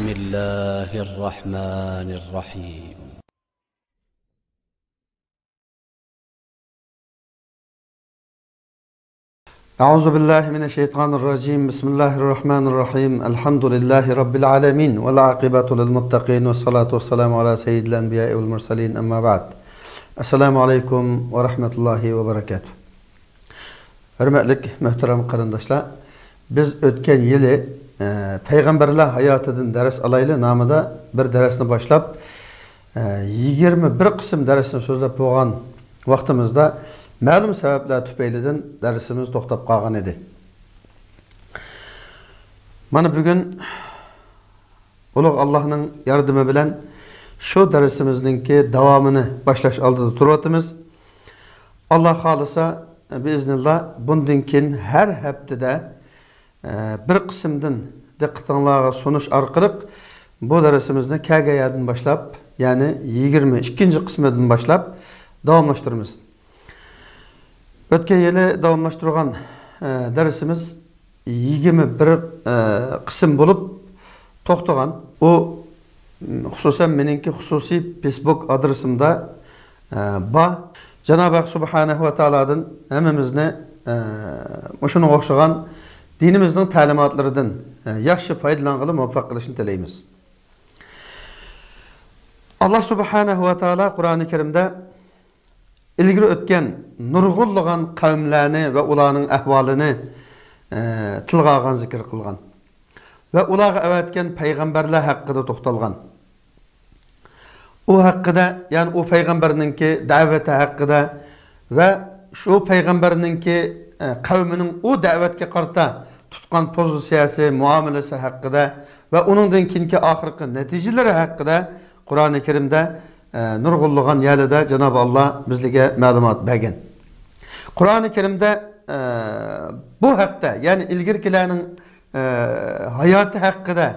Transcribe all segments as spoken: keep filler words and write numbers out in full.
بسم الله الرحمن الرحيم. أعوذ بالله من الشيطان الرجيم. بسم الله الرحمن الرحيم. الحمد لله رب العالمين. والعاقبة للمتقين. والصلاة والسلام على سيد الأنبياء والمرسلين. أما بعد. السلام عليكم ورحمة الله وبركاته. ھۆرمەتلىك، مۆھتەرەم قېرىنداشلار، بىز ئۆتكەن يىلى، ئە، پەيغەمبەرلەر ھاياتىدىن دەرس ئالايلى نامىدا بىر دەرسنى باشلاپ، ئە، يىگىرمە بىر قىسىم دەرسنى سۆزلەپ بولغان ۋاقتىمىزدا مەلۇم سەۋەبلەر تۈپەيلىدىن دەرسىمىز توختاپ قالغان ئىدى. مانا بۈگۈن ئۇلۇغ ئاللاھنىڭ ياردىمى بىلەن شۇ دەرسىمىزنىڭكى داۋامىنى باشلاش ئالدىدا تۇرۇۋاتىمىز. ئاللا خالىسا، بىئىزنىللا، بۇندىن كېيىن ھەر ھەپتىدە، ئە، بىر قىسىمدىن دىققىتىڭلارغا سۇنۇش ئارقىلىق بۇ دەرسىمىزنى كەلگەن يەردىن باشلاپ، يەنى يىگىرمە ئىككىنچى قىسمىدىن باشلاپ داۋاملاشتۇرىمىز. ئۆتكەن يىلى داۋاملاشتۇرغان، ئە، دەرسىمىز يىگىرمە بىر، ئە، قىسىم بولۇپ توختىغان. ئۇ، م، خۇسۇسەن مېنىڭكى خۇسۇسىي فېيسبۇك ئادرېسىمدا، ئە، بار. جانابى ھەق سۇبھانەھۇ ۋە تائالادىن ھەممىمىزنى، ئە، مۇشۇنىڭغا ئوخشىغان دىنىمىزنىڭ تەلىماتلىرىدىن، ئە، ياخشى پايدىلانغىلى مۇۋەپپەق قىلىشىنى تىلەيمىز. ئاللا سۇبھانەھۇ ۋە تائالا قۇرئانى كەرىمدە ئىلگىرى ئۆتكەن نۇرغۇنلىغان قەۋملەرنى ۋە ئۇلارنىڭ ئەھۋالىنى، ئە، تىلغا ئالغان، زىكىر قىلغان ۋە ئۇلارغا ئەۋەتكەن پەيغەمبەرلەر ھەققىدە توختالغان. ئۇ ھەققىدە، يەنى ئۇ پەيغەمبەرنىڭكى دەۋىتى ھەققىدە ۋە شۇ پەيغەمبەرنىڭكى، ئە، قەۋمىنىڭ ئۇ دەۋەتكە قارىتا تۇتقان پوزىتسىيەسى، مۇئامىلىسى ھەققىدە ۋە ئۇنىڭدىن كېيىنكى ئاخىرقى نەتىجىلىرى ھەققىدە قۇرئانى كەرىمدە، ئە، نۇرغۇنلىغان يەرلىدە جانابى ئاللا بىزلەرگە مەلۇمات بەرگەن. قۇرئانى كەرىمدە، ئە، بۇ ھەقتە، يەنى ئىلگىرىكىلەرنىڭ، ئە، ھاياتى ھەققىدە،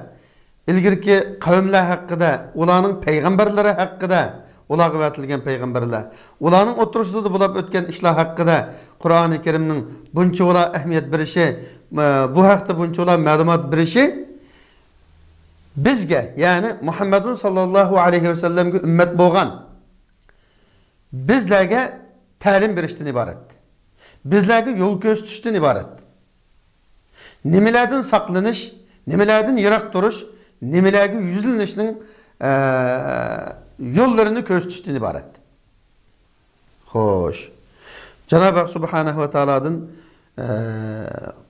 ئىلگىرىكى قەۋملەر ھەققىدە، ئۇلارنىڭ پەيغەمبەرلىرى ھەققىدە، ئۇلارغا ئەۋەتىلگەن پەيغەمبەرلەر، ئۇلارنىڭ ئوتتۇرىسىدا بولۇپ ئۆتكەن ئىشلار ھەققىدە قۇرئانى كەرىمنىڭ بۇنچىۋالا ئەھمىيەت بېرىشى، ئە، بۇ ھەقتە بۇنچىۋالا مەلۇمات بېرىشى، بىزگە، يەنى مۇھەممەدۇن ساللاللاھۇ ئەلەيھى ۋەسەللەمگە ئۈممەت بولغان بىزلەرگە تەلىم بېرىشتىن ئىبارەت. بىزلەرگە يول كۆرسىتىشتىن ئىبارەت. نېمىلەردىن ساقلىنىش، نېمىلەردىن يىراق تۇرۇش، نېمىلەرگە يۈزلىنىشنىڭ، ئە، يوللىرىنى كۆرسىتىشتىن ئىبارەت. خوش. جانابى ھەق سۇبھانەھۇ ۋە تائالادىن، ئە،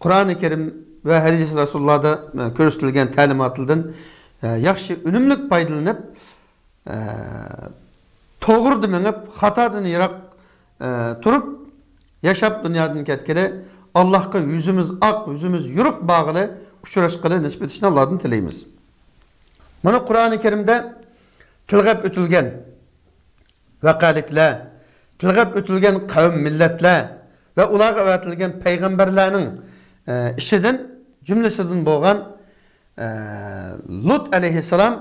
قۇرئانى كەرىم ۋە ھەدىس رەسۇلۇللاھدا، ئە، كۆرسىتىلگەن تەلىماتلاردىن، ئە، ياخشى، ئۈنۈملۈك پايدىلىنىپ، ئە، توغرىدا مېڭىپ، خاتادىن يىراق، ئە، تۇرۇپ ياشاپ، دۇنيادىن كەتكىلى، ئاللاھقا يۈزىمىز ئاق، يۈزىمىز يورۇق بارغىلى، ئۇچراشقىلى نېسىپ ئېتىشىنى ئاللادىن تىلەيمىز. مانا قۇرئانى كەرىمدە تىلغا ئۆتۈلگەن ۋەقەلىكلەر، تىلغا ئۆتۈلگەن قەۋم، مىللەتلەر ۋە ئۇلارغا ئەۋەتىلگەن پەيغەمبەرلەرنىڭ، ئە، ئىچىدىن، جۈملىسىدىن بولغان، ئە، لۇت ئەلەيھىسسالام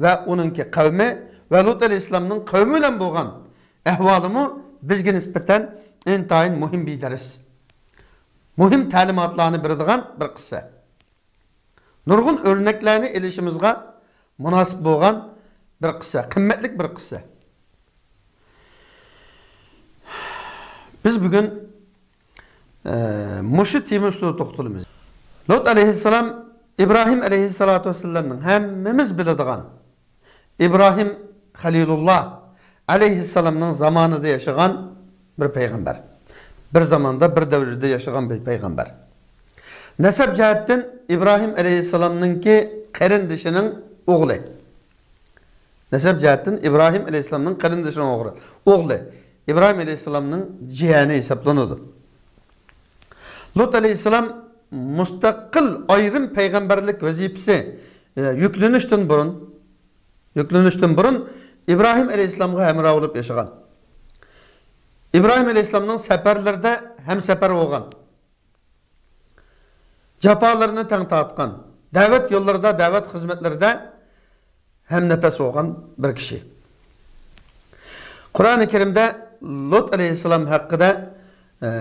ۋە ئۇنىڭكى قەۋمى ۋە لۇت ئەلەيھىسسالامنىڭ قەۋمى بىلەن بولغان ئەھۋالىمۇ بىزگە نىسبەتەن ئىنتايىن مۇھىم بىر دەرس. مۇھىم تەلىماتلارنى بېرىدىغان بىر قىسسە. نۇرغۇن ئۆرنەكلەرنى ئېلىشىمىزغا مۇناسىپ بولغان بىر قىسسە، قىممەتلىك بىر قىسسە. بىز بۈگۈن، ئە، مۇشۇ تېما ئۈستىدە توختىلىمىز. لۇت ئەلەيھىسسالام ئىبراھىم ئەلەيھىسسالاتۇ ۋەسسالامنىڭ، ھەممىمىز بىلىدىغان، ئىبراھىم خەلىلۇللا ئەلەيھىسسالامنىڭ زامانىدا ياشىغان بىر پەيغەمبەر. بىر زاماندا، بىر دەۋردە ياشىغان بىر پەيغەمبەر. نەسەب جەھەتتىن ئىبراھىم ئەلەيھىسسالامنىڭكى قېرىندىشىنىڭ ئوغلى. نەسەب جەھەتتىن ئىبراھىم ئەلەيھىسسالامنىڭ قېرىندىشىنىڭ ئوغلى. ئوغلى. ئىبراھىم ئەلەيھىسسالامنىڭ جىيەنى ھېسابلىنىدۇ. لۇت ئەلەيھىسسالام مۇستەقىل ئايرىم پەيغەمبەرلىك ۋەزىپىسى، ئە، يۈكلىنىشتىن بۇرۇن، يۈكلىنىشتىن بۇرۇن ئىبراھىم ئەلەيھىسسالامغا ھەمراھ بولۇپ ياشىغان. ئىبراھىم ئەلەيھىسسالامنىڭ سەپەرلىرىدە ھەمسەپەر بولغان. جاپالىرىنى تەڭ تارتقان، دەۋەت يوللىرىدا، دەۋەت خىزمەتلىرىدە ھەمنەپەس بولغان بىر كىشى. قۇرئانى كەرىمدە لۇت ئەلەيھىسسالام ھەققىدە، ئە،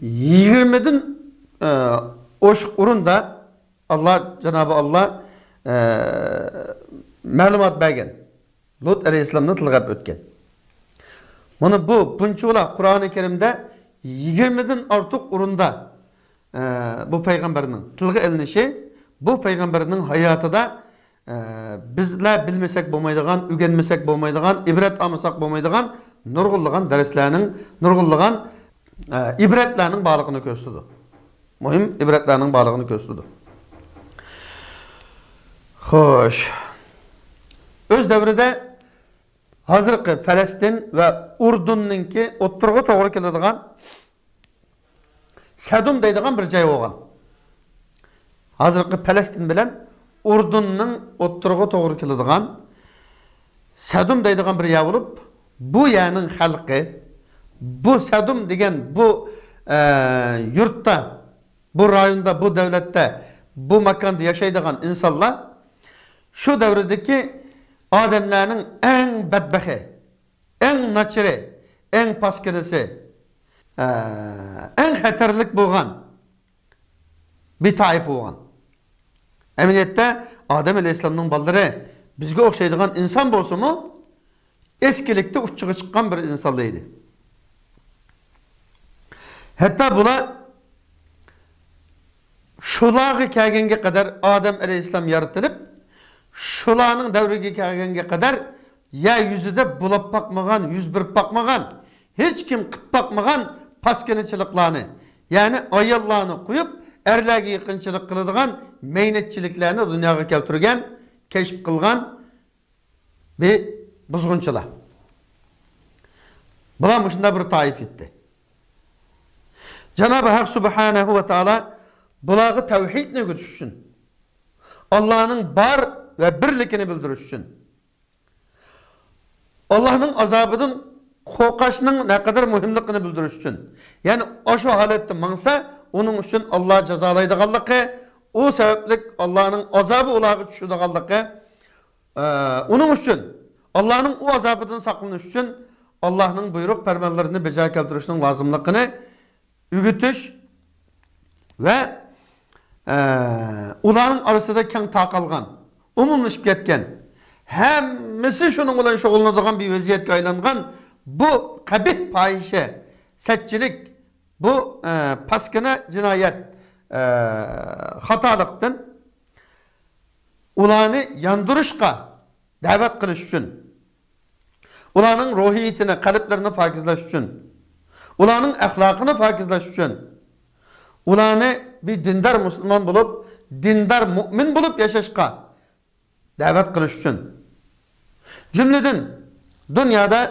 يىگىرمىدىن، ئە، ئوشۇق ئورۇندا ئاللا، جانابى ئاللا، ئە، مەلۇمات بەرگەن. لۇت ئەلەيھىسسالامنى تىلغا ئېلىپ ئۆتكەن. مانا بۇ بۇنچىۋالا قۇرئانى كەرىمدە يىگىرمىدىن ئارتۇق ئورۇندا، ئە، بۇ پەيغەمبەرنىڭ تىلغا ئېلىنىشى، بۇ پەيغەمبەرنىڭ ھاياتىدا، ئە، بىزلەر بىلمىسەك بولمايدىغان، ئۆگەنمىسەك بولمايدىغان، ئىبرەت ئالمىساق بولمايدىغان نۇرغۇنلىغان دەرسلەرنىڭ، نۇرغۇنلىغان، ئە، ئىبرەتلەرنىڭ بارلىقىنى كۆرسىتىدۇ. مۇھىم ئىبرەتلەرنىڭ بارلىقىنى كۆرسىتىدۇ. خوش. ئۆز دەۋرىدە ھازىرقى پەلەستىن ۋە ئۇردۇننىڭكى ئوتتۇرىغا توغرا كېلىدىغان سەدۇم دەيدىغان بىر جاي بولغان. ھازىرقى پەلەستىن بىلەن ئۇردۇننىڭ ئوتتۇرىغا توغرا كېلىدىغان سەدۇم دەيدىغان بىر يەر بولۇپ، بۇ يەرنىڭ خەلقى، بۇ سەدۇم دېگەن بۇ، ئە، يۇرتتا، بۇ رايوندا، بۇ دۆلەتتە، بۇ ماكاندا ياشايدىغان ئىنسانلار شۇ دەۋردىكى ئادەملەرنىڭ ئەڭ بەتبەخى، ئەڭ ناچىرى، ئەڭ پاسكىنىسى، ئە، ئەڭ خەتەرلىك بولغان بىر تائىپە بولغان. ئەمەلىيەتتە ئادەم ئەلەيھىسسالامنىڭ بالىلىرى بىزگە ئوخشايدىغان ئىنسان بولسىمۇ، ئەسكىلىكتە ئۇچىغا چىققان بىر ئىنسانلار ئىدى. ھەتتا بۇلار شۇلارغا كەلگەنگە قەدەر ئادەم ئەلەيھىسسالام يارىتىلىپ، شۇلارنىڭ دەۋرىگە كەلگەنگە قەدەر يەر يۈزىدە بولاپ باقمىغان، يۈز بېرىپ باقمىغان، ھېچكىم قىلىپ باقمىغان پاسكىنىچىلىقلارنى، يەنى ئاياللارنى قويۇپ، ئەرلەرگە يېقىنچىلىق قىلىدىغان مەينەتچىلىكلەرنى دۇنياغا كەلتۈرگەن، كەشىپ قىلغان بىر بۇزغۇنچىلار. بۇلار مۇشۇنداق بىر تائىپە ئىدى. جانابى ھەق سۇبھانەھۇ ۋە تائالا بۇلارغا تەۋھىدنى ئۆگىتىش ئۈچۈن، ئاللانىڭ بار ۋە بىرلىكىنى بىلدۈرۈش ئۈچۈن، ئاللانىڭ ئازابىدىن قورقۇشنىڭ نەقەدەر مۇھىملىقىنى بىلدۈرۈش ئۈچۈن، يەنى ئاشۇ ھالەتتە ماڭسا، ئۇنىڭ ئۈچۈن ئاللا جازالايدىغانلىقى، ئۇ سەۋەبلىك ئاللانىڭ ئازابى ئۇلارغا چۈشىدىغانلىقى، ئە، ئۇنىڭ ئۈچۈن، ئاللانىڭ ئۇ ئازابىدىن ساقلىنىش ئۈچۈن ئاللانىڭ بۇيرۇق پەرمانلىرىنى بېجا كەلتۈرۈشنىڭ لازىملىقىنى ئۆگىتىش ۋە، ئە، ئۇلارنىڭ ئارىسىدا كەڭ تارقالغان، ئومۇملىشىپ كەتكەن، ھەممىسى شۇنىڭ بىلەن شۇغۇللىنىدىغان بىر ۋەزىيەتكە ئايلانغان بۇ قەبىھ پاھىشە، سەتچىلىك، بۇ، ئە، پاسكىنا جىنايەت، ئە، خاتالىقتىن ئۇلارنى ياندۇرۇشقا دەۋەت قىلىش ئۈچۈن، ئۇلارنىڭ روھىيىتىنى، قەلبلىرىنى پاكىزلاش ئۈچۈن، ئۇلارنىڭ ئەخلاقىنى پاكىزلاش ئۈچۈن، ئۇلارنى بىر دىندار مۇسۇلمان بولۇپ، دىندار مۇئمىن بولۇپ ياشاشقا دەۋەت قىلىش ئۈچۈن. جۈملىدىن، دۇنيادا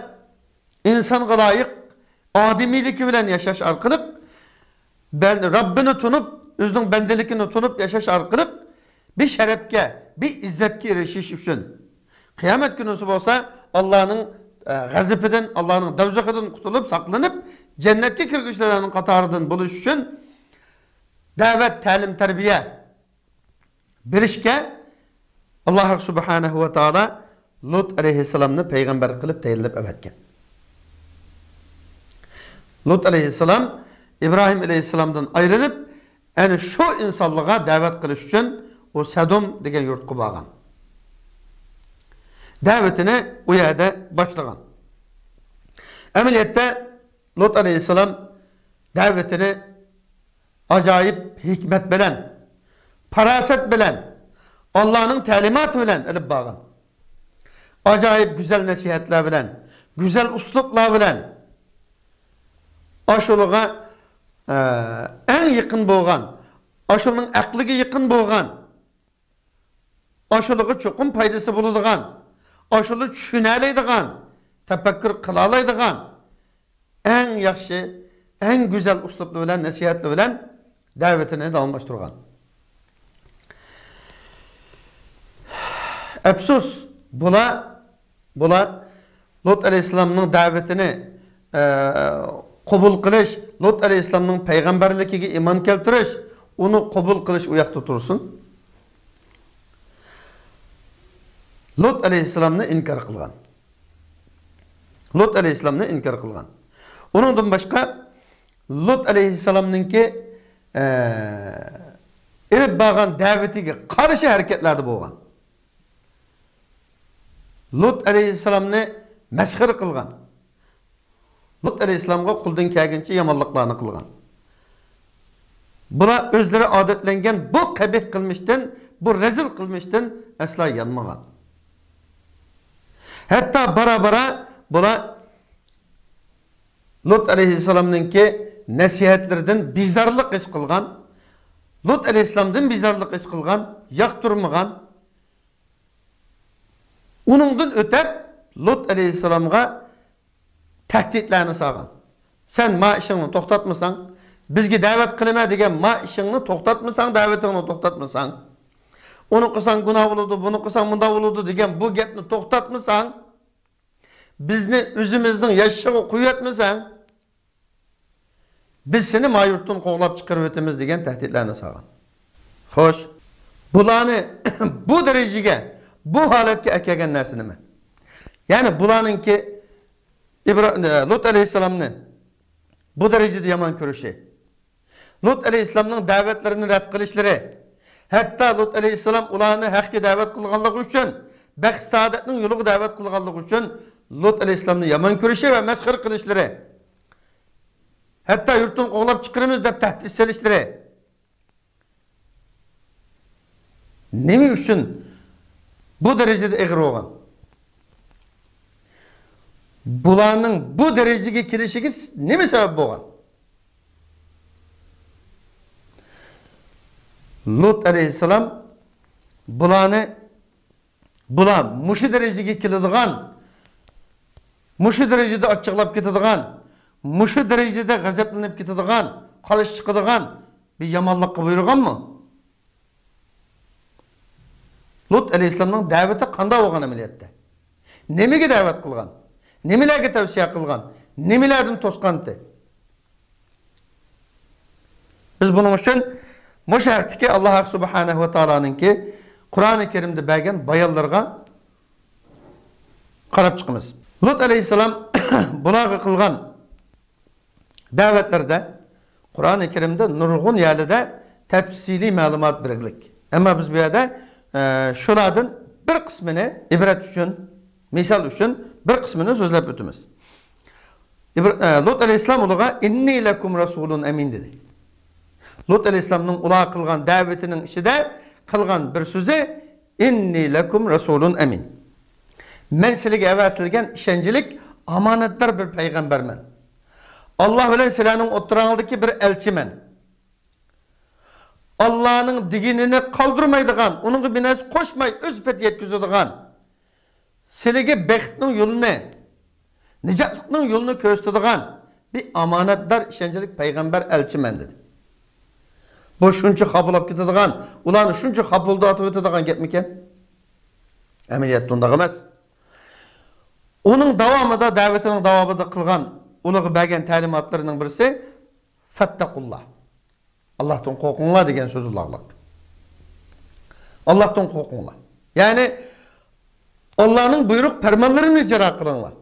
ئىنسانغا لايىق ئادىمىيلىكى بىلەن ياشاش ئارقىلىق، بەن-، رەببىنى تونۇپ، ئۆزىنىڭ بەندىلىكىنى تونۇپ ياشاش ئارقىلىق بىر شەرەپكە، بىر ئىززەتكە ئېرىشىش ئۈچۈن، قىيامەت كۈنىسى بولسا ئاللانىڭ، ئە، غەزىپىدىن، ئاللانىڭ دوزىخىدىن قۇتۇلۇپ، ساقلىنىپ، جەننەتكە كىرگۈچىلەرنىڭ قاتارىدىن بولۇش ئۈچۈن دەۋەت، تەلىم، تەربىيە بېرىشكە ئاللا سۇبھانەھۇ ۋە تائالا لۇت ئەلەيھىسسالامنى پەيغەمبەر قىلىپ تەيىنلەپ ئەۋەتكەن. لۇت ئەلەيھىسسالام ئىبراھىم ئەلەيھىسسالامدىن ئايرىلىپ، ئەنە شۇ ئىنسانلارغا دەۋەت قىلىش ئۈچۈن ئۇ سەدۇم دېگەن يۇرتقا بارغان. دەۋىتىنى ئۇ يەردە باشلىغان. ئەمەلىيەتتە لۇت ئەلەيھىسسالام دەۋىتىنى ئاجايىپ ھېكمەت بىلەن، پاراسەت بىلەن، ئاللانىڭ تەلىماتى بىلەن ئېلىپ بارغان. ئاجايىپ گۈزەل نەسىھەتلەر بىلەن، گۈزەل ئۇسلۇبلار بىلەن ئاشۇلىغا، ئە، ئەڭ يېقىن بولغان، ئاشۇلىنىڭ ئەقلىگە يېقىن بولغان، ئاشۇلىغا چوقۇم پايدىسى بولىدىغان، ئاشۇلا چۈشىنەلەيدىغان، تەپەككۇر قىلالايدىغان، ئەڭ ياخشى، ئەڭ گۈزەل ئۇسلۇبلار بىلەن، نەسىھەتلەر بىلەن دەۋىتىنى داۋاملاشتۇرغان. ئەپسۇس، بۇلار، بۇلار لۇت ئەلەيھىسسالامنىڭ دەۋىتىنى، ئە، قوبۇل قىلىش، لۇت ئەلەيھىسسالامنىڭ پەيغەمبەرلىكىگە ئىمان كەلتۈرۈش، ئۇنى قوبۇل قىلىش ئۇ ياقتا تۇرسۇن. لۇت ئەلەيھىسسالامنى ئىنكار قىلغان. لۇت ئەلەيھىسسالامنى ئىنكار قىلغان. ئۇنىڭدىن باشقا، لۇت ئەلەيھىسسالامنىڭكى، ئە، ئېلىپ بارغان دەۋىتىگە قارشى ھەرىكەتلەردە بولغان. لۇت ئەلەيھىسسالامنى مەسخىرە قىلغان. لۇت ئەلەيھىسسالامغا قولىدىن كەلگىنىچە يامانلىقلارنى قىلغان. بۇلار ئۆزلىرى ئادەتلەنگەن بۇ قەبىھ قىلمىشتىن، بۇ رەزىل قىلمىشتىن ئەسلا يانمىغان. ھەتتا بارا-بارا بۇلار لۇت ئەلەيھىسسالامنىڭكى نەسىھەتلىرىدىن بىزارلىق ھېس قىلغان، لۇت ئەلەيھىسسالامدىن بىزارلىق ھېس قىلغان، ياقتۇرمىغان. ئۇنىڭدىن ئۆتەپ، لۇت ئەلەيھىسسالامغا تەھدىتلەرنى سالغان. سەن ما ئىشىڭنى توختاتمىساڭ، بىزگە دەۋەت قىلىمەن دېگەن ما ئىشىڭنى توختاتمىساڭ، دەۋىتىڭنى توختاتمىساڭ، ئۇنى قىلساڭ گۇناھ بولىدۇ، بۇنى قىلساڭ مۇنداق بولىدۇ دېگەن بۇ گەپنى توختاتمىساڭ، بىزنى ئۆزىمىزنىڭ ياشىشىغا قويۇۋەتمىسەڭ، بىز سېنى ما يۇرتتىن قوغلاپ چىقىرىۋېتىمىز دېگەن تەھدىتلەرنى سالغان. خوش، بۇلارنى بۇ دەرىجىگە، بۇ ھالەتكە ئەكەلگەن نەرسە نېمە؟ يەنى بۇلارنىڭكى ئىبرا-، لۇت ئەلەيھىسسالامنى بۇ دەرىجىدە يامان كۆرۈشى، لۇت ئەلەيھىسسالامنىڭ دەۋەتلىرىنى رەت قىلىشلىرى، ھەتتا لۇت ئەلەيھىسسالام ئۇلارنى ھەققە دەۋەت قىلغانلىقى ئۈچۈن، بەخت-سائادەتنىڭ يولىغا دەۋەت قىلغانلىقى ئۈچۈن لۇت ئەلەيھىسسالامنى يامان كۆرۈشى ۋە مەسخىرە قىلىشلىرى، ھەتتا يۇرتتىن قوغلاپ چىقىرىمىز دەپ تەھدىت سېلىشلىرى نېمە ئۈچۈن بۇ دەرىجىدە ئېغىر بولغان؟ بۇلارنىڭ بۇ دەرىجىگە كېلىشىگە س-، نېمە سەۋەب بولغان؟ لۇت ئەلەيھىسسالام بۇلارنى، بۇلار مۇشۇ دەرىجىگە كېلىدىغان، مۇشۇ دەرىجىدە ئاچچىقلاپ كېتىدىغان، مۇشۇ دەرىجىدە غەزەپلىنىپ كېتىدىغان، قارشى چىقىدىغان بىر يامانلىققا بۇيرۇغانمۇ؟ لۇت ئەلەيھىسسالامنىڭ دەۋىتى قانداق بولغان ئەمەلىيەتتە؟ نېمىگە دەۋەت قىلغان؟ نېمىلەرگە تەۋسىيە قىلغان؟ نېمىلەردىن توسقانتى؟ بىز بۇنىڭ ئۈچۈن مۇشۇ ھەقتىكى ئاللاھ سۇبھانەھۇ ۋە تائالانىڭكى قۇرئانى كەرىمدە بەرگەن بايانلىرىغا قاراپ چىقىمىز. لۇت ئەلەيھىسسالام بۇلارغا قىلغان دەۋەتلىرىدە، قۇرئانى كەرىمدە نۇرغۇن يەرلىدە تەپسىلىي مەلۇمات بېرىلگەن. ئەمما بىز بۇ يەردە، ئە، شۇلاردىن بىر قىسمىنى ئىبرەت ئۈچۈن، مىسال ئۈچۈن بىر قىسمىنى سۆزلەپ ئۆتىمىز. ئىبر-، ئە، لۇت ئەلەيھىسسالام ئۇلىغا «ئىننى لەكۇم رەسۇلۇن ئەمىن» دېدى. لۇت ئەلەيھىسسالامنىڭ ئۇلارغا قىلغان دەۋىتىنىڭ ئىچىدە قىلغان بىر سۆزى «ئىننى لەكۇم رەسۇلۇن ئەمىن». مەن سىلىگە ئەۋەتىلگەن ئىشەنچلىك، ئامانەتدار بىر پەيغەمبەرمەن. ئاللاھ بىلەن سىلەرنىڭ ئوتتۇراڭلاردىكى بىر ئەلچىمەن. ئاللاھنىڭ دېگىنىنى قالدۇرمايدىغان، ئۇنىڭغا بىر نەرسە قوشماي ئۆز پېتى يەتكۈزىدىغان، سىلىگە بەختنىڭ يولىنى، نىجاتلىقنىڭ يولىنى كۆرسىتىدىغان بىر ئامانەتدار، ئىشەنچلىك پەيغەمبەر، ئەلچىمەن دېدى. بۇ شۇنچە خاپىلاپ كېتىدىغان، ئۇلارنى شۇنچە خاپىلداتىۋېتىدىغان گەپمىكەن؟ ئەمەلىيەتتە ئۇنداق ئەمەس. ئۇنىڭ داۋامىدا، دەۋىتىنىڭ داۋامىدا قىلغان، ئۇلارغا بەرگەن تەلىماتلىرىنىڭ بىرسى، «فەتتەقۇللاھ». ئاللاھتىن قورقۇڭلار دېگەن سۆز ئۇلارغا. ئاللاھتىن قورقۇڭلار. يەنى ئاللاھنىڭ بۇيرۇق پەرمانلىرىنى ئىجرا قىلىڭلار.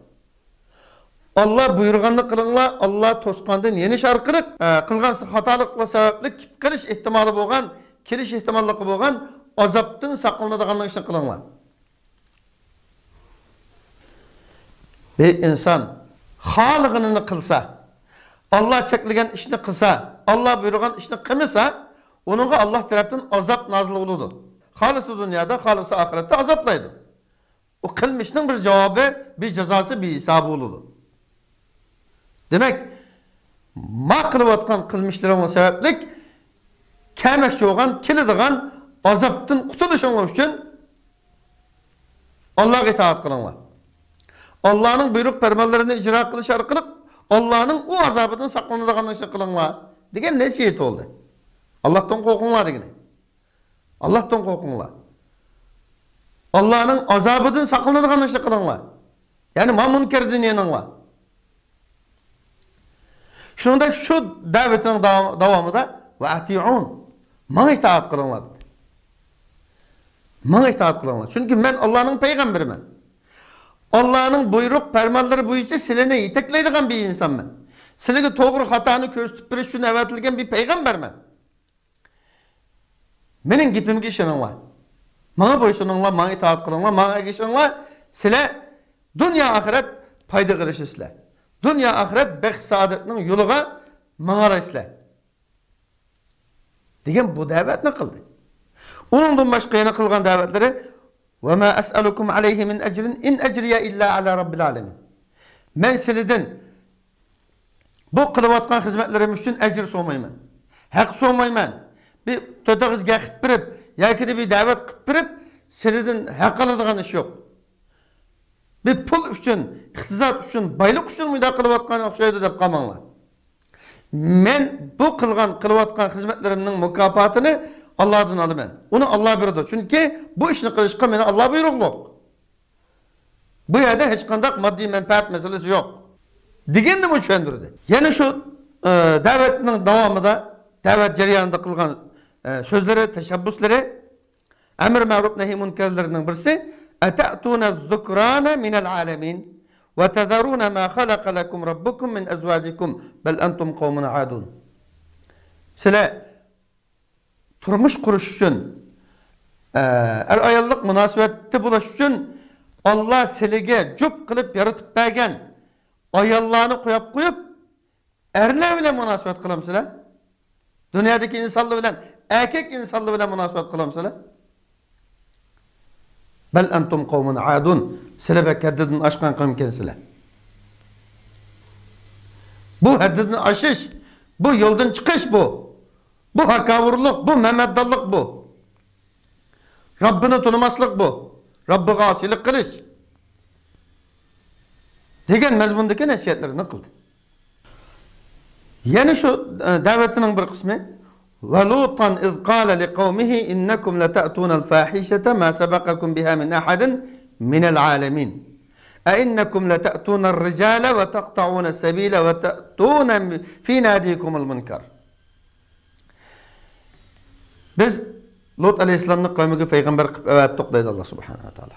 ئاللاھ بۇيرۇغاننى قىلىڭلار، ئاللاھ توسقاندىن يېنىش ئارقىلىق، ئە، قىلغان خاتالىقلار سەۋەبلىك كېلىپ قېلىش ئېھتىمالى بولغان، كېلىش ئېھتىماللىقى بولغان ئازابتىن ساقلىنىدىغان ئىشنى قىلىڭلار. بىر ئىنسان خالىغىنىنى قىلسا، ئاللاھ چەكلىگەن ئىشنى قىلسا، ئاللاھ بۇيرۇغان ئىشنى قىلمىسا، ئۇنىڭغا ئاللاھ تەرەپتىن ئازاب نازىل بولىدۇ. خالىسا دۇنيادا، خالىسا ئاخىرەتتە ئازابلايدۇ. ئۇ قىلمىشنىڭ بىر جاۋابى، بىر جازاسى، بىر ھېسابى بولىدۇ. دېمەك، ما قىلىۋاتقان قىلمىشلىرىڭلار سەۋەبلىك كەلمەكچى بولغان، كېلىدىغان ئازابتىن قۇتۇلۇشۇڭلار ئۈچۈن ئاللاھقا ئىتائەت قىلىڭلار. ئاللاھنىڭ بۇيرۇق پەرمانلىرىنى ئىجرا قىلىش ئارقىلىق ئاللاھنىڭ ئۇ ئازابىدىن ساقلىنىدىغان ئىشنى قىلىڭلار دېگەن نەسىھەت بولدى. ئاللاھتىن قورقۇڭلار دېگىنى. ئاللاھتىن قورقۇڭلار. ئاللاھنىڭ ئازابىدىن ساقلىنىدىغان ئىشنى قىلىڭلار. يەنى ما مۇنكەردىن يېنىڭلار. شۇنىڭدەك شۇ دەۋىتىنىڭ داۋا-، داۋامىدا «ۋە ئەتىئۇن»، ماڭا ئىتائەت قىلىڭلار دېدى. ماڭا ئىتائەت قىلىڭلار. چۈنكى مەن ئاللاھنىڭ پەيغەمبىرىمەن. ئاللاھنىڭ بۇيرۇق پەرمانلىرى بويىچە سىلىنى يېتەكلەيدىغان بىر ئىنسانمەن. سىلىگە توغرا خاتانى كۆرسىتىپ بېرىش ئۈچۈن ئەۋەتىلگەن بىر پەيغەمبەرمەن. مېنىڭ گېپىمگە ئىشىنىڭلار. ماڭا بويسۇنۇڭلار، ماڭا ئىتائەت قىلىڭلار، ماڭا ئەگىشىڭلار. سىلەر دۇنيا ئاخىرەت پايدىغا ئېرىشىسىلەر. دۇنيا ئاخىرەت بەخت سائادەتنىڭ يولىغا ماڭالايسىلەر. دېگەن بۇ دەۋەتنى قىلدى. ئۇنىڭدىن باشقا يەنە قىلغان دەۋەتلىرى، وما أسألكم عليه من أجر إن أجري إلا على رب العالمين. مەن سىلىدىن بۇ قىلىۋاتقان خىزمەتلىرىم ئۈچۈن ئەجىر سورىمايمەن. ھەق سورىمايمەن. بىر تۆت ئېغىز گەپ قىلىپ بېرىپ، ياكى بىر دەۋەت قىلىپ بېرىپ، سىلىدىن ھەق ئالىدىغان ئىش يوق. بىر پۇل ئۈچۈن، ئىقتىساد ئۈچۈن، بايلىق ئۈچۈن مۇنداق قىلىۋاتقان ئوخشايدۇ دەپ قالماڭلار. مەن بۇ قىلغان، قىلىۋاتقان خىزمەتلىرىمنىڭ مۇكاپاتىنى ئاللادىن ئالىمەن. ئۇنى ئاللا بېرىدۇ. چۈنكى بۇ ئىشنى قىلىشقا مېنى ئاللا بۇيرۇقلۇق. بۇ يەردە ھېچقانداق ماددىي مەنپەئەت مەسىلىسى يوق. دېگەننىمۇ چۈشەندۈردى. يەنە شۇ، ئە، دەۋەتنىڭ داۋامىدا، دەۋەت جەريانىدا قىلغان، ئە، سۆزلىرى، تەشەببۇسلىرى، ئەمر مەرۇپ نەھى مۇنكەرلىرىنىڭ بىرسى، أتأتون الذكران من العالمين وتذرون ما خلق لكم ربكم من أزواجكم بل أنتم قوم عادون. سىلەر تۇرمۇش قۇرۇش ئۈچۈن، ئە، ئەر-ئاياللىق مۇناسىۋەتتە بولۇش ئۈچۈن ئاللا سىلىگە جۈپ قىلىپ يارىتىپ بەرگەن ئاياللارنى قويۇپ قويۇپ، ئەرلەر بىلەن مۇناسىۋەت قىلامسىلەر؟ دۇنيادىكى ئىنسانلار بىلەن، ئەركەك ئىنسانلار بىلەن مۇناسىۋەت قىلامسىلەر؟ بل أنتم قوم عادون. سىلەر بەك ھەددىدىن ئاشقان قەۋم ئىكەنسىلەر. بۇ ھەددىدىن ئاشىش، بۇ يولدىن چىقىش بۇ. بۇ ھاكاۋۇرلۇق، بۇ مەمەتدانلىق بۇ. رەببىنى تونۇماسلىق بۇ. رەببىغا ئاسىيلىق قىلىش. دېگەن مەزمۇندىكى نەسىھەتلىرىنى قىلدى. يەنە شۇ، ئە، دەۋەتنىڭ بىر قىسمى، ولوطا إذ قال لقومه إنكم لتأتون الفاحشة ما سبقكم بها من أحد من العالمين أئنكم لتأتون الرجال وتقطعون السبيل وتأتون في ناديكم المنكر. بىز لۇت ئەلەيھىسسالامنى قەۋمىگە پەيغەمبەر قىلىپ ئەۋەتتۇق، دەيدۇ ئاللا سۇبھانەھۇ ۋە تائالا.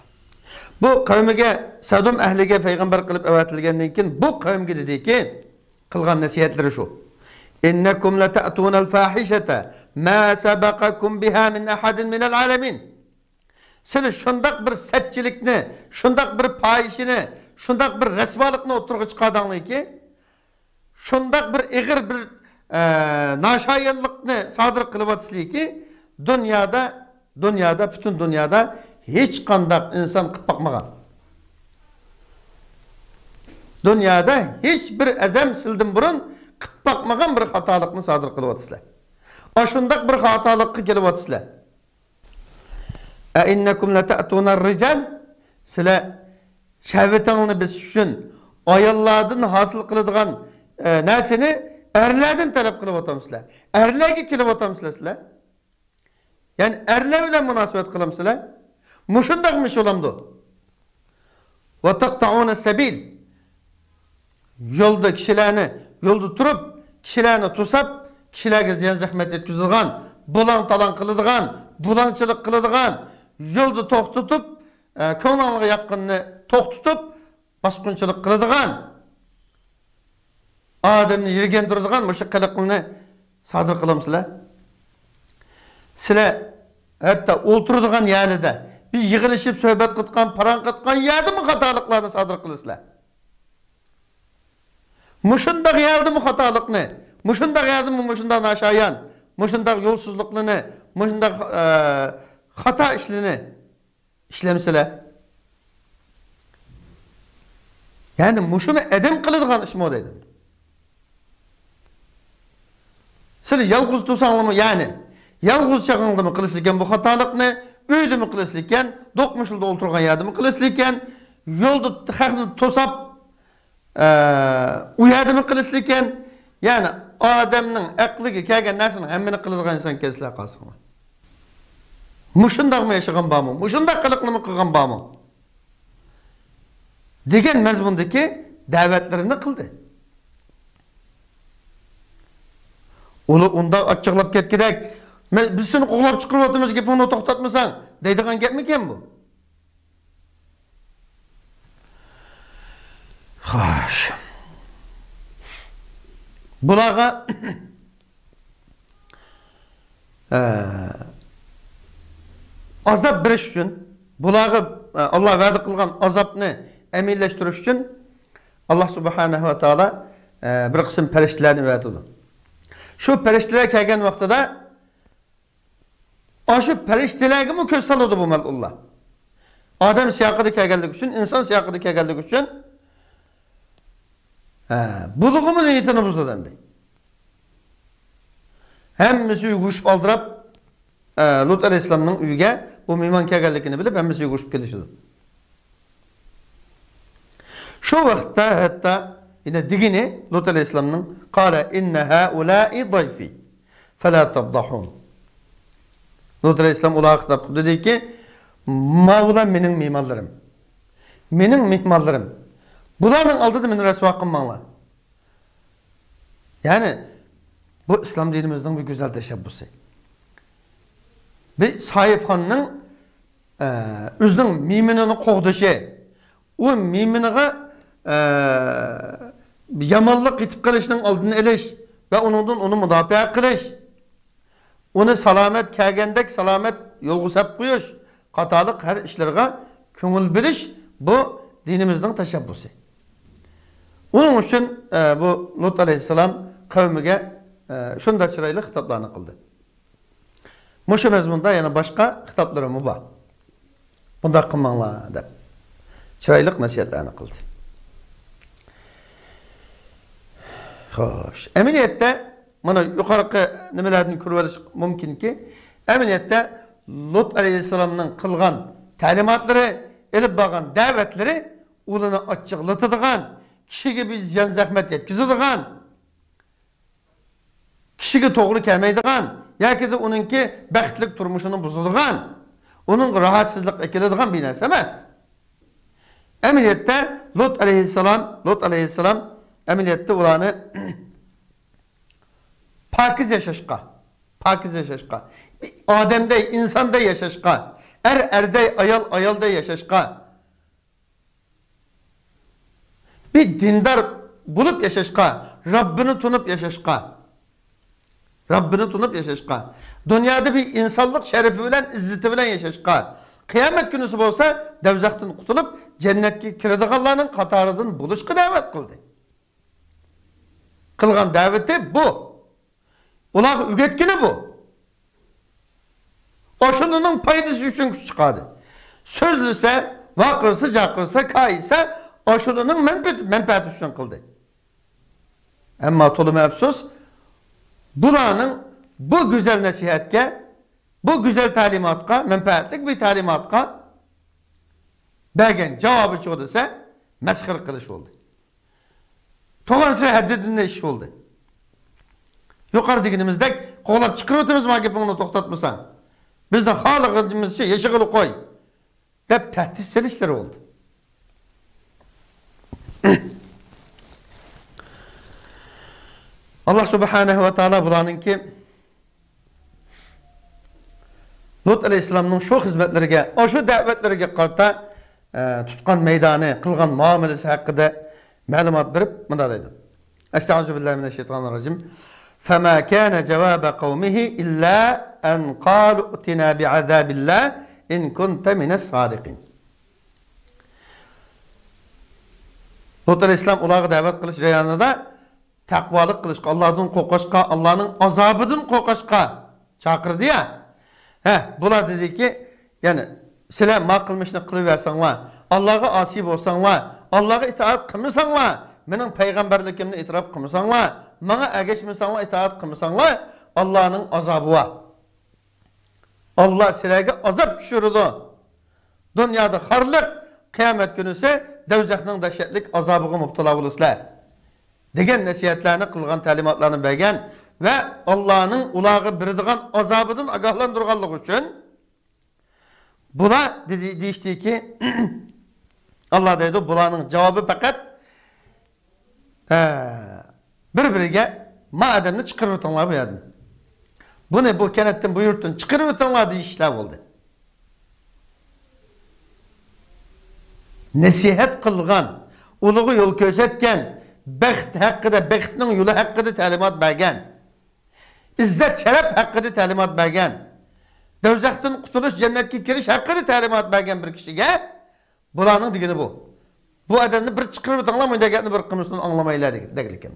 بۇ قەۋمىگە، سەدۇم ئەھلىگە پەيغەمبەر قىلىپ ئەۋەتىلگەندىن كېيىن، بۇ قەۋمگە دېدىكى، قىلغان نەسىھەتلىرى شۇ. إنكم لتأتون الفاحشة ما سبقكم بها من أحد من العالمين. سىلەر شۇنداق بىر سەتچىلىكنى، شۇنداق بىر پاھىشىنى، شۇنداق بىر رەسۋالىقنى ئوتتۇرىغا چىقاردىڭلاركى، شۇنداق بىر ئېغىر بىر، ئە، ناشايانلىقنى سادىر قىلىۋاتىسىلەركى، دۇنيادا، دۇنيادا، پۈتۈن دۇنيادا ھېچقانداق ئىنسان قىلىپ باقمىغان. دۇنيادا ھېچ بىر ئادەم سىلىدىن بۇرۇن قىلىپ باقمىغان بىر خاتالىقنى سادىر قىلىۋاتىسىلەر. ئاشۇنداق بىر خاتالىققا كېلىۋاتىسىلەر. أئنكم لتأتون الرجال، سىلەر شەھۋىتىڭلارنى بېسىش ئۈچۈن ئاياللاردىن ھاسىل قىلىدىغان، ئە، نەرسىنى ئەرلەردىن تەلەپ قىلىۋاتامسىلەر؟ ئەرلەرگە كېلىۋاتامسىلەر سىلەر؟ يەنى ئەرلەر بىلەن مۇناسىۋەت قىلامسىلەر؟ مۇشۇنداقمۇ ئىش بولامدۇ؟ وتقطعون السبيل. يولدا كىشىلەرنى يولدا تۇرۇپ، كىشىلەرنى توساپ، كىشىلەرگە زىيان زەخمەت يەتكۈزىدىغان، بۇلاڭ تالاڭ قىلىدىغان، بۇلاڭچىلىق قىلىدىغان، يولدا توختىتىپ، ئە، كۆڭلۈڭلارغا ياققىنىنى توختىتىپ، باسقۇنچىلىق قىلىدىغان، ئادەمنى يىرگەندۈرىدىغان مۇشۇ قىلىقلارنى سادىر قىلامسىلەر؟ سىلەر ھەتتا ئولتۇرىدىغان يەرلىدە، بىز يىغىلىشىپ سۆھبەت قىلىدىغان، پاراڭ قىلىدىغان يەردىمۇ خاتالىقلارنى سادىر قىلىسىلەر. مۇشۇنداق يەردىمۇ خاتالىقنى، مۇشۇنداق يەردىمۇ مۇشۇنداق ناشايان، مۇشۇنداق يولسىزلىقلىرىنى، مۇشۇنداق، ئە، خاتا ئىشلىرىنى ئىشلەمسىلەر. يەنى مۇشۇمۇ ئادەم قىلىدىغان ئىشمۇ دەيدۇ. سىلەر يالغۇز تۇرساڭلارمۇ، يەنى يالغۇز چېغىڭلارمۇ قىلىسىلىكەن بۇ خاتالىقنى، ئۆيدىمۇ قىلىسىلىكەن، دوقمۇشۇلدا ئولتۇرغان يەردىمۇ قىلىسىلىكەن، يولدا خەقنى توساپ، ئە، ئۇ يەردىمۇ قىلىسىلىكەن. يەنى ئادەمنىڭ ئەقلىگە كەلگەن نەرسىنىڭ ھەممىنى قىلىدىغان ئىنسان ئىكەنسىلەر قارىساڭلار. مۇشۇنداقمۇ ياشىغان بارمۇ؟ مۇشۇنداق قىلىقنىمۇ قىلغان بارمۇ؟ دېگەن مەزمۇندىكى دەۋەتلىرىنى قىلدى. ئۇلار ئۇنداق ئاچچىقلاپ كەتكۈدەك، مەن، بىز سېنى قوغلاپ چىقىرىۋاتىمىز، گېپىڭنى توختاتمىساڭ، دەيدىغان گەپمىكەن بۇ؟ خوش. بۇلارغا، ئە، ئازاب بېرىش ئۈچۈن، بۇلارغا ئاللا ۋەدە قىلغان ئازابنى ئەمەلىيلەشتۈرۈش ئۈچۈن ئاللا سۇبھانەھۇ ۋە تائالا، ئە، بىر قىسىم پەرىشتىلەرنى ئەۋەتىدۇ. شۇ پەرىشتىلەر كەلگەن ۋاقتىدا ئاشۇ پەرىشتىلەرگىمۇ كۆز سالىدۇ بۇ مەلئۇنلار. ئادەم سىياقىدا كەلگەنلىكى ئۈچۈن، ئىنسان سىياقىدا كەلگەنلىكى ئۈچۈن، ھە، بۇلىغىمۇ نىيىتىنى بۇزىدۇ ئەمدى. ھەممىسى يۈگۈرۈشۈپ ئالدىراپ، ئە، لۇت ئەلەيھىسسالامنىڭ ئۆيىگە بۇ مېھمان كەلگەنلىكىنى بىلىپ، ھەممىسى يۈگۈرۈشۈپ كېلىشىدۇ. شۇ ۋاقىتتا ھەتتا يەنە دېگىنى لۇت ئەلەيھىسسالامنىڭ، قال إن هؤلاء ضيفي فلا تفضحون. لۇت ئەلەيھىسسالام ئۇلارغا خىتاب قىلىپ دېدىكى، ماۋۇلار مېنىڭ مېھمانلىرىم. مېنىڭ مېھمانلىرىم. بۇلارنىڭ ئالدىدا مېنى رەسۋا قىلماڭلار. يەنى، بۇ ئىسلام دىنىمىزنىڭ بىر گۈزەل تەشەببۇسى. بىر ساھىبخاننىڭ، ئە، ئۆزىنىڭ مېھمىنىنى قوغدىشى، ئۇ مېھمىنىغا، ئە، يامانلىق يېتىپ قېلىشنىڭ ئالدىنى ئېلىش ۋە ئۇنىڭدىن ئۇنى مۇداپىئە قىلىش، ئۇنى سالامەت كەلگەندەك سالامەت يولغا سەپ قويۇش قاتارلىق ھەر ئىشلىرىغا كۆڭۈل بۆلۈش، بۇ دىنىمىزنىڭ تەشەببۇسى. ئۇنىڭ ئۈچۈن، ئە، بۇ لۇت ئەلەيھىسسالام قەۋمىگە، ئە، شۇنداق چىرايلىق خىتابلارنى قىلدى. مۇشۇ مەزمۇندا يەنە باشقا خىتابلىرىمۇ بار. بۇنداق قىلماڭلار دەپ چىرايلىق نەسىھەتلەرنى قىلدى. خوش، ئەمەلىيەتتە مانا يۇقىرىقى نېمىلەردىن كۆرۈۋېلىش مۇمكىنكى، ئەمەلىيەتتە لۇت ئەلەيھىسسالامنىڭ قىلغان تەلىماتلىرى، ئېلىپ بارغان دەۋەتلىرى ئۇلارنى ئاچچىقلىتىدىغان، كىشىگە بىر زىيان-زەخمەت يەتكۈزىدىغان، كىشىگە توغرا كەلمەيدىغان ياكىدە ئۇنىڭكى بەختلىك تۇرمۇشىنى بۇزىدىغان، ئۇنىڭغا راھەتسىزلىك ئەكېلىدىغان بىر نەرسە ئەمەس. ئەمەلىيەتتە لۇت ئەلەيھىسسالام، لۇت ئەلەيھىسسالام ئەمەلىيەتتە ئۇلارنى پاكىز ياشاشقا، پاكىز ياشاشقا، ئادەمدەي، ئىنساندەي ياشاشقا، ئەر ئەردەي، ئايال ئايالدەي ياشاشقا، بىر دىندار بولۇپ ياشاشقا، رەببىنى تونۇپ ياشاشقا، رەببىنى تونۇپ ياشاشقا، دۇنيادا بىر ئىنسانلىق شەرىپى بىلەن، ئىززىتى بىلەن ياشاشقا، قىيامەت كۈنىسى بولسا دەۋزەختىن قۇتۇلۇپ جەننەتكە كىرىدىغانلارنىڭ قاتارىدىن بولۇشقا دەۋەت قىلدى. قىلغان دەۋىتى بۇ. ئۇلارغا ئۆگەتكىنى بۇ. ئاشۇنىڭ پايدىسى ئۈچۈن كۈچ چىقاردى. سۆزلىسە، ۋارقىرىسا، جارقىرىسا، كايىسا، ئاشۇنىڭ مەنپە-، مەنپەئەتى ئۈچۈن قىلدى. ئەمما تولىمۇ ئەپسۇس، بۇلارنىڭ بۇ گۈزەل نەسىھەتكە، بۇ گۈزەل تەلىماتقا، مەنپەئەتلىك بىر تەلىماتقا بەرگەن جاۋابى چۇ دېسە، مەسخىرە قىلىش بولدى. توغرىسى ھەددىدىن ئېشىش بولدى. يۇقىرى دېگىنىمىزدەك قوغلاپ چىقىرىۋېتىمىز، ما گېپىڭنى توختاتمىساڭ. بىزنىڭ خالىغىنىمىزچە ياشىغىلى قوي، دەپ تەھدىت سېلىشلىرى بولدى. ئاللا سۇبھانەھۇ ۋە تائالا بۇلارنىڭكى لۇت ئەلەيھىسسالامنىڭ شۇ خىزمەتلىرىگە، ئاشۇ دەۋەتلىرىگە قارىتا، ئە، تۇتقان مەيدانى، قىلغان مۇئامىلىسى ھەققىدە مەلۇمات بېرىپ مۇنداق دەيدۇ. ئەستەئۇزۇ بىللاھى مىنەششەيتانىر راجىم. فما كان جواب قومه إلا أن قالوا ائتنا بعذاب الله إن كنت من الصادقين. لۇت ئەلەيھىسسالام ئۇلارغا دەۋەت قىلىش جەريانىدا تەقۋالىق قىلىشقا، ئاللادىن قورقۇشقا، ئاللانىڭ ئازابىدىن قورقۇشقا چاقىردى يا. ھە، بۇلار دېدىكى، يەنى، سىلەر ما قىلمىشنى قىلىۋەرسەڭلار، ئاللاغا ئاسىي بولساڭلار، ئاللاغا ئىتائەت قىلمىساڭلار، مېنىڭ پەيغەمبەرلىكىمنى ئېتىراپ قىلمىساڭلار، ماڭا ئەگەشمىسەڭلار، ئىتائەت قىلمىساڭلار، ئاللانىڭ ئازابى بار. ئاللا سىلەرگە ئازاب چۈشۈرىدۇ. دۇنيادا خارلىق، قىيامەت كۈنىسى دەۋزەخنىڭ دەھشەتلىك ئازابىغا مۇپتىلا بولىسىلەر، دېگەن نەسىھەتلەرنى قىلغان، تەلىماتلارنى بەرگەن ۋە ئاللانىڭ ئۇلارغا بېرىدىغان ئازابىدىن ئاگاھلاندۇرغانلىقى ئۈچۈن، بۇلار دېدى، دېيىشتىكى، ئاللا دەيدۇ، بۇلارنىڭ جاۋابى پەقەت، ھە، بىر-بىرىگە، ما ئادەمنى چىقىرىۋېتىڭلار بۇ يەردىن. بۇنى بۇ كەنتتىن، بۇ يۇرتتىن چىقىرىۋېتىڭلار دېيىشلەر بولدى. نەسىھەت قىلغان، ئۇلىغا يول كۆرسەتكەن، بەخت ھەققىدە، بەختنىڭ يولى ھەققىدە تەلىمات بەرگەن، ئىززەت شەرەپ ھەققىدە تەلىمات بەرگەن، دوزاختىن قۇتۇلۇش، جەننەتكە كىرىش ھەققىدە تەلىمات بەرگەن بىر كىشىگە بۇلارنىڭ دېگىنى بۇ. بۇ ئادەمنى بىر چىقىرىۋېتىڭلار، مۇنداق گەپنى بىر قىلمىسۇن، ئاڭلىمايلى دېگەن، دېگەنلىكىم.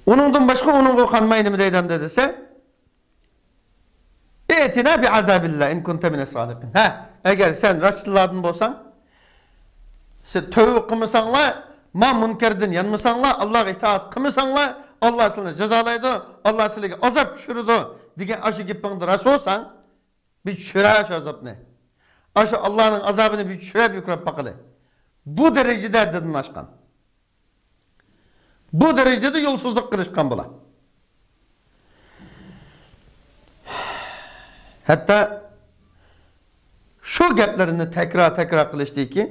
ئۇنىڭدىن باشقا ئۇنىڭغا قانماي نېمە دەيدۇ ئەمدى دېسە، ئىئتىنا بىئازابىللا ئىن كۇنتە مىنەس سادىقىن. ھە، ئەگەر سەن راستچىللاردىن بولساڭ، سىز تەۋبە قىلمىساڭلار، ما مۇنكەردىن يانمىساڭلار، ئاللاغا ئىتائەت قىلمىساڭلار، ئاللا سىلەرنى جازالايدۇ، ئاللا سىلەرگە ئازاب چۈشۈرىدۇ دېگەن ئاشۇ گېپىڭدە راست بولساڭ، بىز چۈشۈرە شۇ ئازابنى. ئاشۇ ئاللانىڭ ئازابىنى بىز چۈشۈرە بىر كۆرۈپ باقىلى. بۇ دەرىجىدە ھەددىدىن ئاشقان. بۇ دەرىجىدە يولسىزلىق قىلىشقان بۇلار. ھەتتا شۇ گەپلىرىنى تەكرار، تەكرار قىلىشتىكى،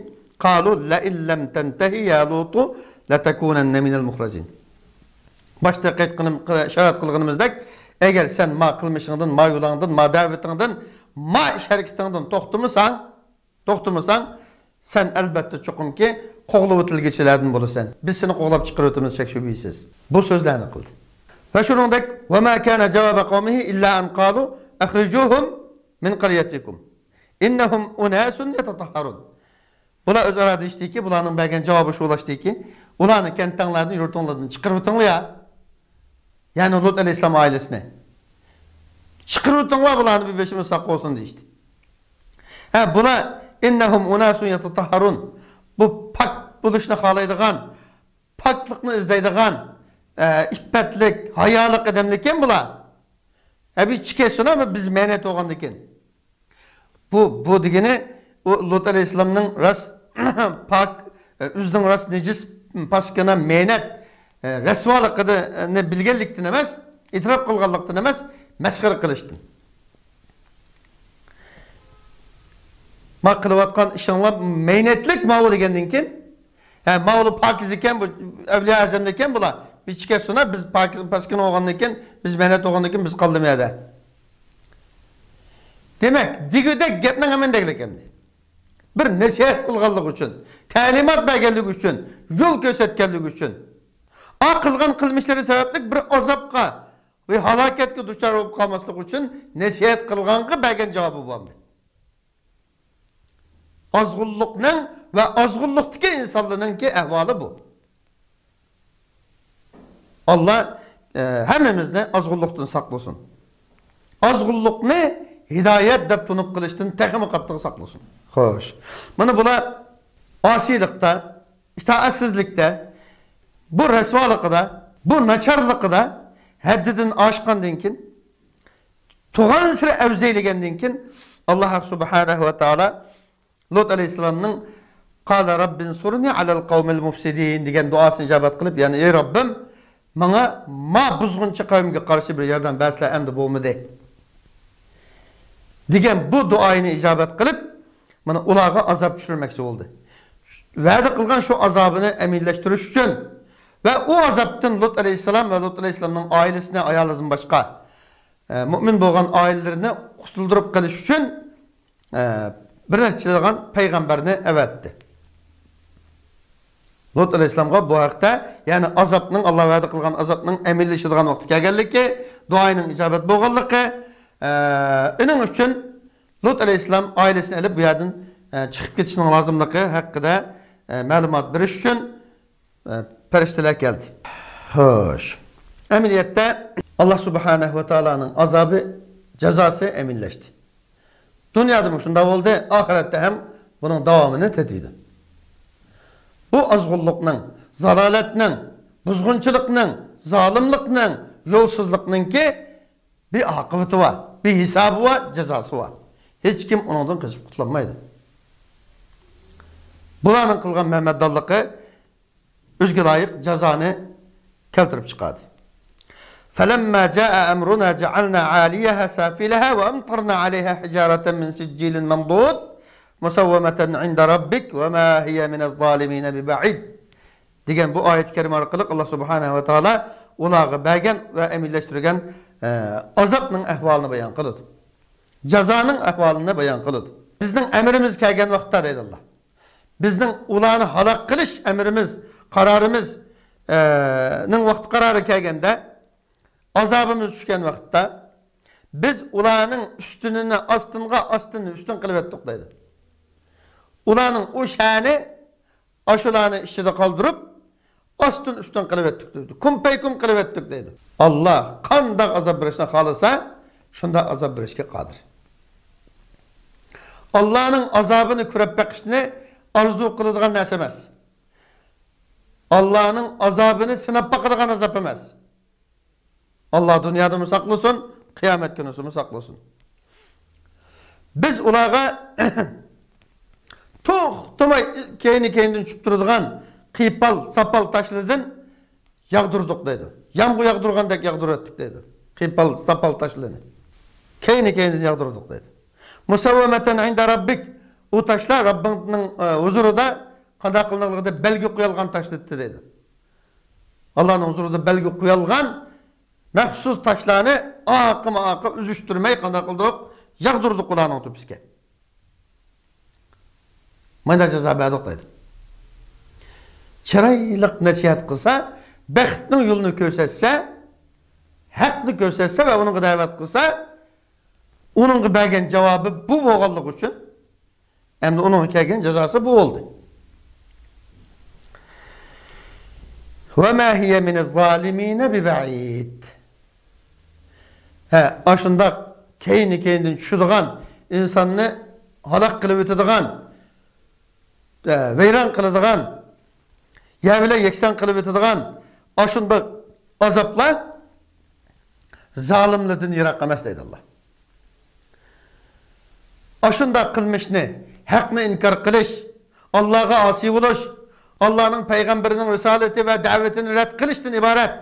قالۇ لەئىن لەم تەنتەھى يا لۇتۇ لەتەكۇنەننە مىنەل مۇخرەجىن. باشتا قەيت قىلىم-، ئىشارەت قىلغىنىمىزدەك، ئەگەر سەن ما قىلمىشىڭدىن، ما يولۇڭدىن، ما دەۋىتىڭدىن، ما ئىش ھەرىكىتىڭدىن توختىمىساڭ، توختىمىساڭ، سەن ئەلبەتتە چوقۇمكى قوغلىۋېتىلگۈچىلەردىن بولىسەن. بىز سېنى قوغلاپ چىقىرىۋېتىمىز شەك-شۈبھىسىز. بۇ سۆزلەرنى قىلدى. ۋە شۇنىڭدەك، ۋە ما كانە جاۋابە قەۋمىھى ئىللا ئەن قالۇ ئەخرىجۇھۇم مىن قەريەتىكۇم ئىننەھۇم ئۇناسۇن يەتەتەھھەرۇن. بۇلار ئۆزئارا دېيىشتىكى، بۇلارنىڭ بەرگەن جاۋابى شۇ بولۇشتىكى، ئۇلارنى كەنتىڭلاردىن، يۇرتۇڭلاردىن چىقىرىۋېتىڭلار يا. يەنى لۇت ئەلەيھىسسالام ئائىلىسىنى. چىقىرىۋېتىڭلار بۇلارنى، بىر بېشىمىز ساق بولسۇن دېيىشتى. ھە، بۇلار، ئىننەھۇم ئۇناسۇن يەتەتەھھەرۇن. بۇ پاك بولۇشنى خالايدىغان، پاكلىقنى ئىزدەيدىغان، ئە، ئىپپەتلىك، ھايالىق ئادەملىكەن بۇلار. ھە، بىر چىكەسۇنا، بىز مەنەت بولغاندىكىن. بۇ، بۇ دېگىنى، ئۇ لۇت ئەلەيھىسسالامنىڭ راست پاك، ئۆزىنىڭ راست نىجىس، پاسكىنا، مەنەت، رەسۋالىقىنى بىلگەنلىكتىن ئەمەس، ئېتىراپ قىلغانلىقتىن ئەمەس، مەسخىرە قىلىشتىن. ما قىلىۋاتقان ئىشىڭلار مەنەتلىك ماۋۇ دېگەندىن كېيىن، ھە، ماۋۇلار پاكىز ئىكەن، بۇ ئەۋلىيا ئەزەمدىكەن بۇلار. بىر چىكەسۇنا، بىز پاكىز، پاسكىنا بولغاندىن كېيىن، بىز مەنەت بولغاندىن كېيىن، بىز قالدىمۇ يەردە. دېمەك، دېگۈدەك گەپنىڭ ھەممىنى دەگلىك ئەمدى. بىر نەسىھەت قىلغانلىقى ئۈچۈن، تەلىمات بەرگەنلىكى ئۈچۈن، يول كۆرسەتكەنلىكى ئۈچۈن، ئا قىلغان قىلمىشلىرى سەۋەبلىك بىر ئازابقا ۋە ھالاكەتكە دۇچار بولۇپ قالماسلىقى ئۈچۈن نەسىھەت قىلغانغا بەرگەن جاۋابى بۇ ئەمدى. ئازغۇنلۇقنىڭ ۋە ئازغۇنلۇقتىكى ئىنسانلارنىڭكى ئەھۋالى بۇ. ئاللا، ئە، ھەممىمىزنى ئازغۇنلۇقتىن ساقلىسۇن. ئازغۇنلۇقنى ھىدايەت دەپ تونۇپ قېلىشتىن تېخىمۇ قاتتىق ساقلىسۇن. خوش. مانا بۇلار ئاسىيلىقتا، ئىتائەتسىزلىكتە، بۇ رەسۋالىقىدا، بۇ ناچارلىقىدا ھەددىدىن ئاشقاندىن كېيىن، تۇغانسېرى ئەۋزەيلىگەندىن كېيىن، ئاللا سۇبھانەھۇ ۋە تائالا لۇت ئەلەيھىسسالامنىڭ «قال رب انصرني على القوم المفسدين» دېگەن دۇئاسىنى ئىجابەت قىلىپ، يەنى، «ئەي رەببىم، ماڭا ما بۇزغۇنچى قەۋمگە قارشى بىر ياردەم بەرسىلە، ئەمدى بولمىدى» دېگەن بۇ دۇئايىنى ئىجابەت قىلىپ، مانا، ئۇلارغا ئازاب چۈشۈرمەكچى بولدى. ۋەدە قىلغان شۇ ئازابىنى ئەمەلىيلەشتۈرۈش ئۈچۈن ۋە ئۇ ئازابتىن لۇت ئەلەيھىسسالام ۋە لۇت ئەلەيھىسسالامنىڭ ئائىلىسىنى، ئايالىدىن باشقا، ئە، مۆمىن بولغان ئائىلىلىرىنى قۇتۇلدۇرۇپ قېلىش ئۈچۈن، ئە، بىر نەچچىلىغان پەيغەمبەرنى ئەۋەتتى. لۇت ئەلەيھىسسالامغا بۇ ھەقتە، يەنى ئازابنىڭ، ئاللا ۋەدە قىلغان ئازابنىڭ ئەمەلىيلىشىدىغان ۋاقتى كەلگەنلىكى، دۇئاينىڭ ئىجابەت بولغانلىقى، ئە، ئۇنىڭ ئۈچۈن لۇت ئەلەيھىسسالام ئائىلىسىنى ئېلىپ بۇ يەردىن، ئە، چىقىپ كېتىشنىڭ لازىملىقى ھەققىدە، ئە، مەلۇمات بېرىش ئۈچۈن، ئە، پەرىشتىلەر كەلدى. خوش. ئەمەلىيەتتە، ئاللا سۇبھانەھۇ ۋە تائالانىڭ ئازابى، جازاسى ئەمەلىيلەشتى. دۇنيادىمۇ شۇنداق بولدى، ئاخىرەتتە ھەم بۇنىڭ داۋامىنى تېتىيدۇ. بۇ ئازغۇنلۇقنىڭ، زالالەتنىڭ، بۇزغۇنچىلىقنىڭ، زالىملىقنىڭ، يولسىزلىقنىڭكى بىر ئاقىۋىتى بار، بىر ھېسابى بار، جازاسى بار. ھېچكىم ئۇنىڭدىن قېچىپ قۇتۇلالمايدۇ. بۇلارنىڭ قىلغان مەمەدانلىقى ئۆزىگە لايىق جازانى كەلتۈرۈپ چىقاردى. فلما جاء أمرنا جعلنا عاليها سافلها وأمطرنا عليها حجارة من سجيل منضود مسومة عند ربك وما هي من الظالمين ببعيد دېگەن بۇ ئايەت كەرىمە ئارقىلىق ئاللا سۇبھانەھۇ ۋە تائالا ئۇلارغا بەرگەن ۋە ئەمەلىيلەشتۈرگەن، ئە، ئازابنىڭ ئەھۋالىنى بايان قىلىدۇ. جازانىڭ ئەھۋالىنى بايان قىلىدۇ. بىزنىڭ ئەمرىمىز كەلگەن ۋاقىتتا دەيدۇ ئاللا. بىزنىڭ ئۇلارنى ھالاك قىلىش ئەمرىمىز، قارارىمىز، ئە، نىڭ ۋاقتى قارارى كەلگەندە، ئازابىمىز چۈشكەن ۋاقىتتا، بىز ئۇلارنىڭ ئۈستۈنىنى ئاستىنغا، ئاستىنى ئۈستۈن قىلىۋەتتۇق دەيدۇ. ئۇلارنىڭ ئۇ شەھەرنى ئاشۇلارنى ئىچىدە قالدۇرۇپ، ئاستىن ئۈستۈن قىلىۋەتتۇق دەيدۇ. كۇمپەيكۇم قىلىۋەتتۇق دەيدۇ. ئاللا قانداق ئازاب بېرىشنى خالىسا، شۇنداق ئازاب بېرىشكە قادىر. ئاللانىڭ ئازابىنى كۆرۈپ بېقىشنى ئارزۇ قىلىدىغان نەرسە ئەمەس. ئاللانىڭ ئازابىنى سىناپ باقىدىغان ئازاب ئەمەس. ئاللا دۇنيادىمۇ ساقلىسۇن، قىيامەت كۈنىسىمۇ ساقلىسۇن. بىز ئۇلارغا توختىماي كەينى-كەينىدىن چۈشۈپ تۇرىدىغان قىيپال، ساپال تاشلىرىدىن ياغدۇردۇق دەيدۇ. يامغۇر ياغدۇرغاندەك ياغدۇرۇۋەتتۇق دەيدۇ. قىيپال، ساپال تاشلىرىنى كەينى-كەينىدىن ياغدۇردۇق دەيدۇ. مۇسەۋۋەمەتەن ئىندە رەببىك. ئۇ تاشلار رەببىڭنىڭ، ئە، ھۇزۇرىدا قانداق قىلىنغانلىقىدا بەلگە قويۇلغان تاشلىدى دەيدۇ. ئاللانىڭ ھۇزۇرىدا بەلگە قويۇلغان مەخسۇس تاشلارنى ئاقىمۇ ئاقا ئۈزۈشتۈرمەي قانداق قىلدۇق؟ ياغدۇردۇق ئۇلارنىڭ تۆپىسىگە. مانا جازا بەردۇق دەيدۇ. چىرايلىق نەسىھەت قىلسا، بەختنىڭ يولىنى كۆرسەتسە، ھەقنى كۆرسەتسە ۋە ئۇنىڭغا دەۋەت قىلسا، ئۇنىڭغا بەرگەن جاۋابى بۇ بولغانلىقى ئۈچۈن، ئەمدى ئۇنىڭغا كەلگەن جازاسى بۇ بولدى. وما هي من الظالمين ببعيد. ھە، ئاشۇنداق كەينى-كەينىدىن چۈشىدىغان، ئىنساننى ھالاك قىلىۋېتىدىغان، ئە، ۋەيران قىلىدىغان، يەر بىلەن يەكسان قىلىۋېتىدىغان ئاشۇنداق ئازابلار زالىملاردىن يىراق ئەمەس دەيدۇ ئاللا. ئاشۇنداق قىلمىشنى، ھەقنى ئىنكار قىلىش، ئاللاغا ئاسىي بولۇش، ئاللانىڭ پەيغەمبىرىنىڭ رىسالىتى ۋە دەۋىتىنى رەت قىلىشتىن ئىبارەت.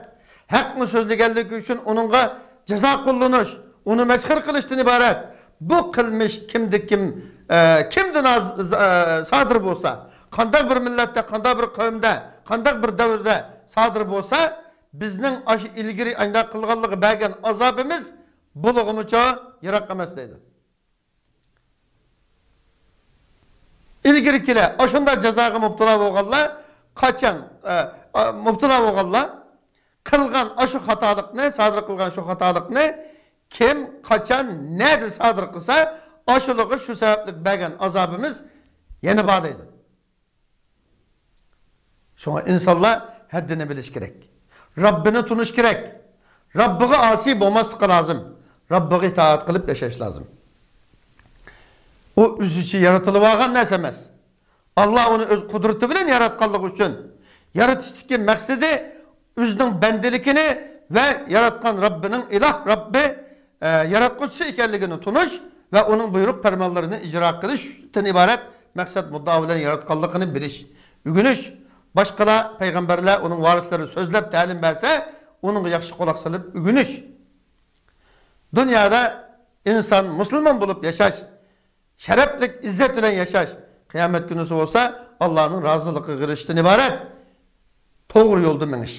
ھەقنى سۆزلىگەنلىكى ئۈچۈن ئۇنىڭغا جازا قوللىنىش، ئۇنى مەسخىرە قىلىشتىن ئىبارەت. بۇ قىلمىش كىمدە كىم، ئە، كىمدە ناز-، ز-، ئە، سادىر بولسا، قانداق بىر مىللەتتە، قانداق بىر قەۋمدە، قانداق بىر دەۋردە سادىر بولسا، بىزنىڭ ئاشۇ ئىلگىرى ئانداق قىلغانلىقى بەرگەن ئازابىمىز بولغىمىچە يىراق ئەمەس دەيدۇ. ئىلگىرىكىلەر ئاشۇنداق جازاغا مۇپتىلا بولغانلار قاچان، ئە، ئە، مۇپتىلا بولغانلار قىلغان ئاشۇ خاتالىقنى، سادىر قىلغان شۇ خاتالىقنى كىم، قاچان، نەدە سادىر قىلسا، ئاشۇلىغا شۇ سەۋەبلىك بەرگەن ئازابىمىز يەنە بار دەيدۇ. شۇڭا ئىنسانلار ھەددىنى بىلىش كېرەك. رەببىنى تونۇش كېرەك. رەببىگە ئاسىي بولماسلىقى لازىم. رەببىگە ئىتائەت قىلىپ ياشاش لازىم. ئۇ ئۆزىچە يارىتىلىۋالغان نەرسە ئەمەس. ئاللا ئۇنى ئۆز قۇدرىتى بىلەن ياراتقانلىقى ئۈچۈن، يارىتىشتىكى مەقسىتى ئۆزىنىڭ بەندىلىكىنى ۋە ياراتقان رەببىنىڭ ئىلاھ رەببى، ئە، ياراتقۇچىسى ئىكەنلىكىنى تونۇش ۋە ئۇنىڭ بۇيرۇق پەرمانلىرىنى ئىجرا قىلىشتىن ئىبارەت مەقسەت مۇددىئا بىلەن ياراتقانلىقىنى بىلىش، ئۆگىنىش. باشقىلار، پەيغەمبەرلەر، ئۇنىڭ ۋارىسلىرى سۆزلەپ تەلىم بەرسە، ئۇنىڭغا ياخشى قۇلاق سېلىپ ئۆگىنىش. دۇنيادا ئىنسان مۇسۇلمان بولۇپ ياشاش، شەرەپلىك، ئىززەت بىلەن ياشاش، قىيامەت كۈنىسى بولسا ئاللانىڭ رازىلىقىغا ئېرىشىشتىن ئىبارەت توغرا يولدا مېڭىش.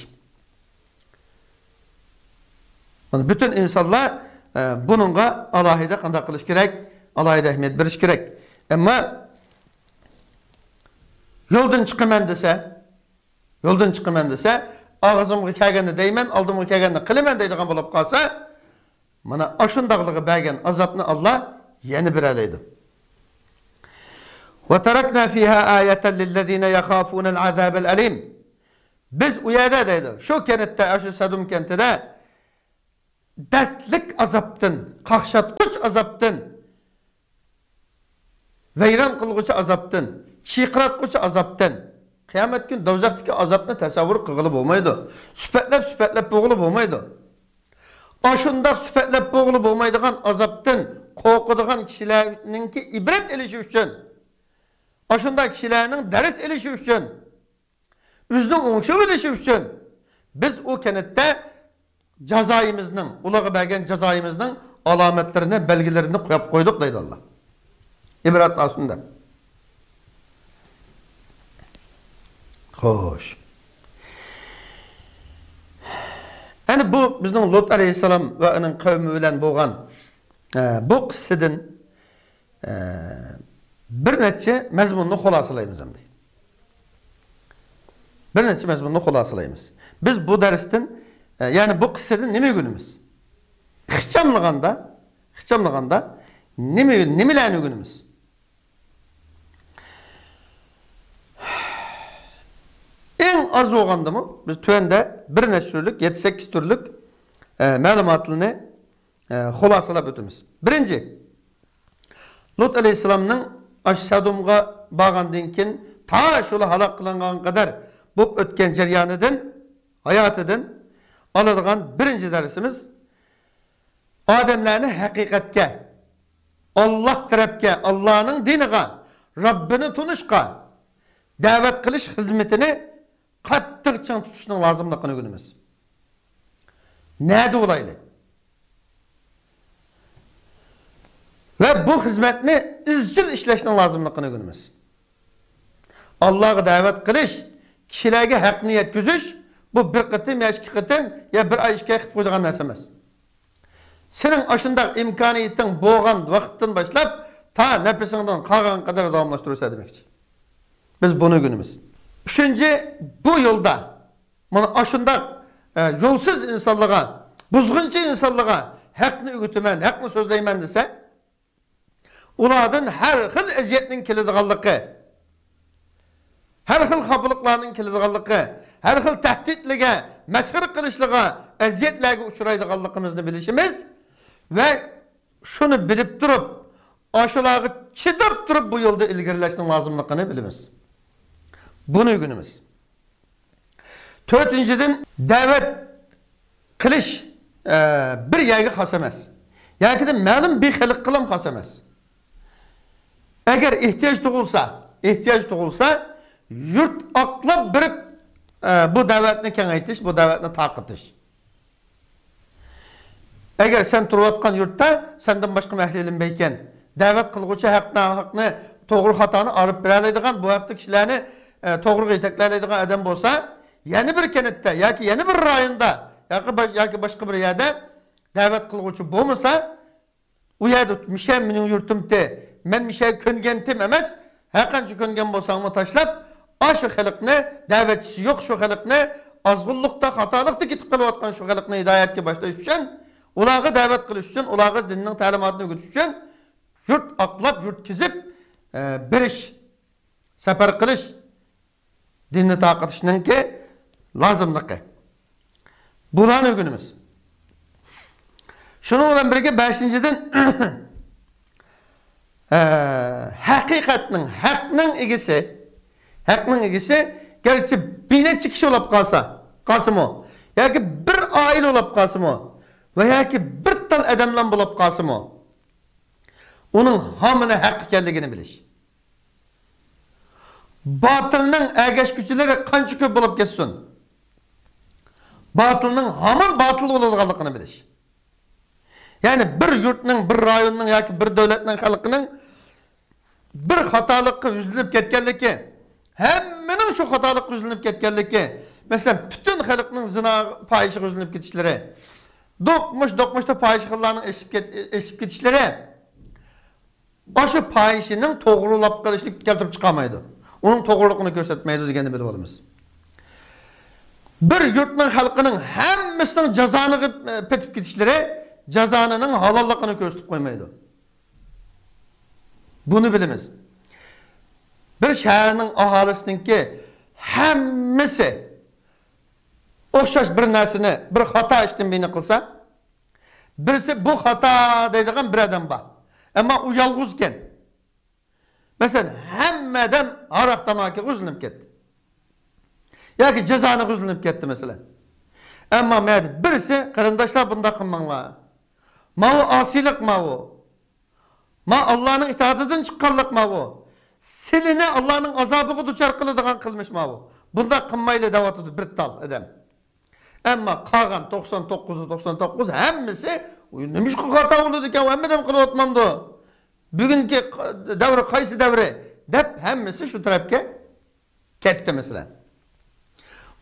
مانا پۈتۈن ئىنسانلار، ئە، بۇنىڭغا ئالاھىدە قانداق قىلىش كېرەك؟ ئالاھىدە ئەھمىيەت بېرىش كېرەك. ئەمما يولدىن چىقىمەن دېسە، يولدىن چىقىمەن دېسە، ئاغزىمغا كەلگەننى دەيمەن، ئالدىمغا كەلگەننى قىلىمەن دەيدىغان بولۇپ قالسا، مانا ئاشۇنداقلىقى بەرگەن ئازابنى ئاللا يەنە بېرەلەيدۇ. وتركنا فيها آية للذين يخافون العذاب الأليم. بىز ئۇ يەردە دەيدۇ، شۇ كەنتتە، ئاشۇ سەدۇم كەنتىدە دەردلىك ئازابتىن، قاقشاتقۇچ ئازابتىن، ۋەيران قىلغۇچى ئازابتىن، چىرقىراتقۇچى ئازابتىن، قىيامەت كۈنى دوزاختىكى ئازابنى تەسەۋۋۇر قىلغىلى بولمايدۇ. سۈپەتلەپ، سۈپەتلەپ بولغىلى بولمايدۇ. ئاشۇنداق سۈپەتلەپ بولغىلى بولمايدىغان ئازابتىن قورقىدىغان كىشىلەرنىڭكى ئىبرەت ئېلىشى ئۈچۈن، ئاشۇنداق كىشىلەرنىڭ دەرس ئېلىشى ئۈچۈن، ئۆزىنىڭ ئوڭشىۋېلىشى ئۈچۈن بىز ئۇ كەنتتە جازايىمىزنىڭ، ئۇلارغا بەرگەن جازايىمىزنىڭ ئالامەتلىرىنى، بەلگىلىرىنى قويۇپ قويدۇق دەيدۇ ئاللا. ئىبرەت ئالسۇن دەپ. خوش. ئەنە بۇ بىزنىڭ لۇت ئەلەيھىسسالام ۋە ئۇنىڭ قەۋمى بىلەن بولغان، ئە، بۇ قىسسىدىن ئە، بىر نەچچە مەزمۇننى خۇلاسىلايمىز ئەمدى. بىر نەچچە مەزمۇننى خۇلاسىلايمىز. بىز بۇ دەرستىن، ئە، يەنى بۇ قىسسىدىن نېمە ئۆگىنىمىز؟ ئىخچاملىغاندا، ئىخچاملىغاندا نېمە، نېمىلەرنى ئۆگىنىمىز؟ ئاز بولغاندىمۇ، بىز تۆۋەندە بىر نەچچە تۈرلۈك، يەتتە سەككىز تۈرلۈك، ئە، مەلۇماتلىرىنى، ئە، خۇلاسىلاپ ئۆتىمىز. بىرىنچى، لۇت ئەلەيھىسسالامنىڭ ئاشۇ سەدۇمغا بارغاندىن كېيىن تا شۇلار ھالاك قىلىنغان قەدەر بولۇپ ئۆتكەن جەريانىدىن، ھاياتىدىن ئالىدىغان بىرىنچى دەرسىمىز، ئادەملەرنى ھەقىقەتكە، ئاللاھ تەرەپكە، ئاللاھنىڭ دىنىغا، رەببىنى تونۇشقا دەۋەت قىلىش خىزمىتىنى قاتتىق چىڭ تۇتۇشنىڭ لازىملىقىنى ئۆگىنىمىز. نەدە بولايلى؟ ۋە بۇ خىزمەتنى ئىزچىل ئىشلەشنىڭ لازىملىقىنى ئۆگىنىمىز. ئاللاھقا دەۋەت قىلىش، كىشىلەرگە ھەقنى يەتكۈزۈش، بۇ بىر قېتىم يا ئىككى قېتىم يا بىر ئاي، ئىككى ئاي قىلىپ قويىدىغان نەرسە ئەمەس. سېنىڭ ئاشۇنداق ئىمكانىيىتىڭ بولغان ۋاقىتتىن باشلاپ تا نەپىسىڭدىن قالغان قەدەر داۋاملاشتۇرىسەن دېمەكچى. بىز بۇنى ئۆگىنىمىز. ئۈچىنچى، بۇ يولدا مانا ئاشۇنداق، ئە، يولسىز ئىنسانلارغا، بۇزغۇنچى ئىنسانلارغا ھەقنى ئۆگىتىمەن، ھەقنى سۆزلەيمەن دېسە، ئۇلاردىن ھەر خىل ئەزىيەتنىڭ كېلىدىغانلىقى، ھەر خىل خاپىلىقلارنىڭ كېلىدىغانلىقى، ھەر خىل تەھدىتلىرىگە، مەسخىرە قىلىشلىرىغا، ئەزىيەتلەرگە ئۇچرايدىغانلىقىمىزنى بىلىشىمىز ۋە شۇنى بىلىپ تۇرۇپ، ئاشۇلارغا چىداپ تۇرۇپ بۇ يولدا ئىلگىرىلەشنىڭ لازىملىقىنى بىلىمىز. بۇنى ئۆگىنىمىز. تۆتىنچىدىن، دەۋەت قىلىش، ئە، بىر يەرگە خاس ئەمەس. ياكى مەلۇم بىر خەلققىلا خاس ئەمەس. ئەگەر ئېھتىياج تۇغۇلسا، ئېھتىياج تۇغۇلسا، يۇرت ئاقلاپ بېرىپ، ئە، بۇ دەۋەتنى كېڭەيتىش، بۇ دەۋەتنى تارقىتىش. ئەگەر سەن تۇرۇۋاتقان يۇرتتا سەندىن باشقا ئەھلى ئىلىم بار ئىكەن، دەۋەت قىلغۇچى ھەقنى، ھەقنى، توغرا خاتانى ئايرىپ بېرەلەيدىغان، بۇ ھەقتە كىشىلەرنى، ئە، توغرىغا يېتەكلەيدىغان ئادەم بولسا، يەنە بىر كەنتتە ياكى يەنە بىر رايوندا ياكى باش-، ياكى باشقا بىر يەردە دەۋەت قىلغۇچى بولمىسا، ئۇ يەردە مىشە مېنىڭ يۇرتۇمتى، مەن مىشەگە كۆنگەنتىم ئەمەس، ھەرقانچە كۆنگەن بولساڭمۇ تاشلاپ، ئاشۇ خەلقنى، دەۋەتچىسى يوق شۇ خەلقنى، ئازغۇنلۇقتا، خاتالىقتا كېتىپ قېلىۋاتقان شۇ خەلقنى ھىدايەتكە باشلاش ئۈچۈن، ئۇلارغا دەۋەت قىلىش ئۈچۈن، ئۇلارغا دىننىڭ تەلىماتىنى ئۆگىتىش ئۈچۈن يۇرت ئاقلاپ، يۇرت كېزىپ، ئە، بېرىش، سەپەر قىلىش، دىننى تارقىتىشنىڭكى لازىملىقى. بۇلارنى ئۆگىنىمىز. شۇنىڭ بىلەن بىرگە، بەشىنچىدىن، ئە، ھەقىقەتنىڭ، ھەقنىڭ ئىگىسى، ھەقنىڭ ئىگىسى گەرچە بىر نەچچە كىشى بولۇپ قالسا، قالسىمۇ، ياكى بىر ئائىلە بولۇپ قالسىمۇ، ۋە ياكى بىر تال ئادەملەر بولۇپ قالسىمۇ، ئۇنىڭ ھامان ھەق ئىكەنلىكىنى بىلىش. باتىلنىڭ ئەگەشكۈچىلىرى قانچە كۆپ بولۇپ كەتسۇن، باتىلنىڭ ھامان باتىل بولىدىغانلىقىنى بىلىش. يەنى بىر يۇرتنىڭ، بىر رايوننىڭ ياكى بىر دۆلەتنىڭ خەلقىنىڭ بىر خاتالىققا يۈزلىنىپ كەتكەنلىكى، ھەممىنىڭ شۇ خاتالىققا يۈزلىنىپ كەتكەنلىكى، مەسىلەن، پۈتۈن خەلقنىڭ زىنا، پاھىشىگە يۈزلىنىپ كېتىشلىرى، دوقمۇش، دوقمۇشتا پاھىشىخانىلارنىڭ ئېچىلىپ كېت-، ئېچىلىپ كېتىشلىرى، ئاشۇ پاھىشىنىڭ توغرىلاپ قېلىشنى كەلتۈرۈپ چىقارمايدۇ. ئۇنىڭ توغرىلىقىنى كۆرسەتمەيدۇ دېگەننى بىلىپ ئالىمىز. بىر يۇرتنىڭ خەلقىنىڭ ھەممىسىنىڭ جازانىغا پېتىپ كېتىشلىرى جازانىنىڭ ھالاللىقىنى كۆرسىتىپ قويمايدۇ. بۇنى بىلىمىز. بىر شەھەرنىڭ ئاھالىسىنىڭكى ھەممىسى ئوخشاش بىر نەرسىنى، بىر خاتا ئىشتىن بىرنى قىلسا، بىرسى بۇ خاتا دەيدىغان بىر ئادەم بار. ئەمما ئۇ يالغۇز ئىكەن. مەسىلەن، ھەممە ئادەم ھاراق تاماكىغا يۈزلىنىپ كەتتى. ياكى جازانىغا يۈزلىنىپ كەتتى، مەسىلەن. ئەمما مەدە بىرسى، قېرىنداشلار، بۇنداق قىلماڭلار. ماۋۇ ئاسىيلىق، ماۋۇ. ما ئاللانىڭ ئىتائىتىدىن چىققانلىق ماۋۇ. سىلىنى ئاللانىڭ ئازابىغا دۇچار قىلىدىغان قىلمىش ماۋۇ. بۇنداق قىلمايلى دەۋاتىدۇ بىر تال ئادەم. ئەمما قالغان توقسان توققۇز، توقسان توققۇز ھەممىسى، «نېمىشقا خاتا بولىدىكەن، ھەممە ئادەم قىلىۋاتمامدۇ؟ بۈگۈنكى دەۋر قايسى دەۋرى؟» دەپ ھەممىسى شۇ تەرەپكە كەتتى، مەسىلەن.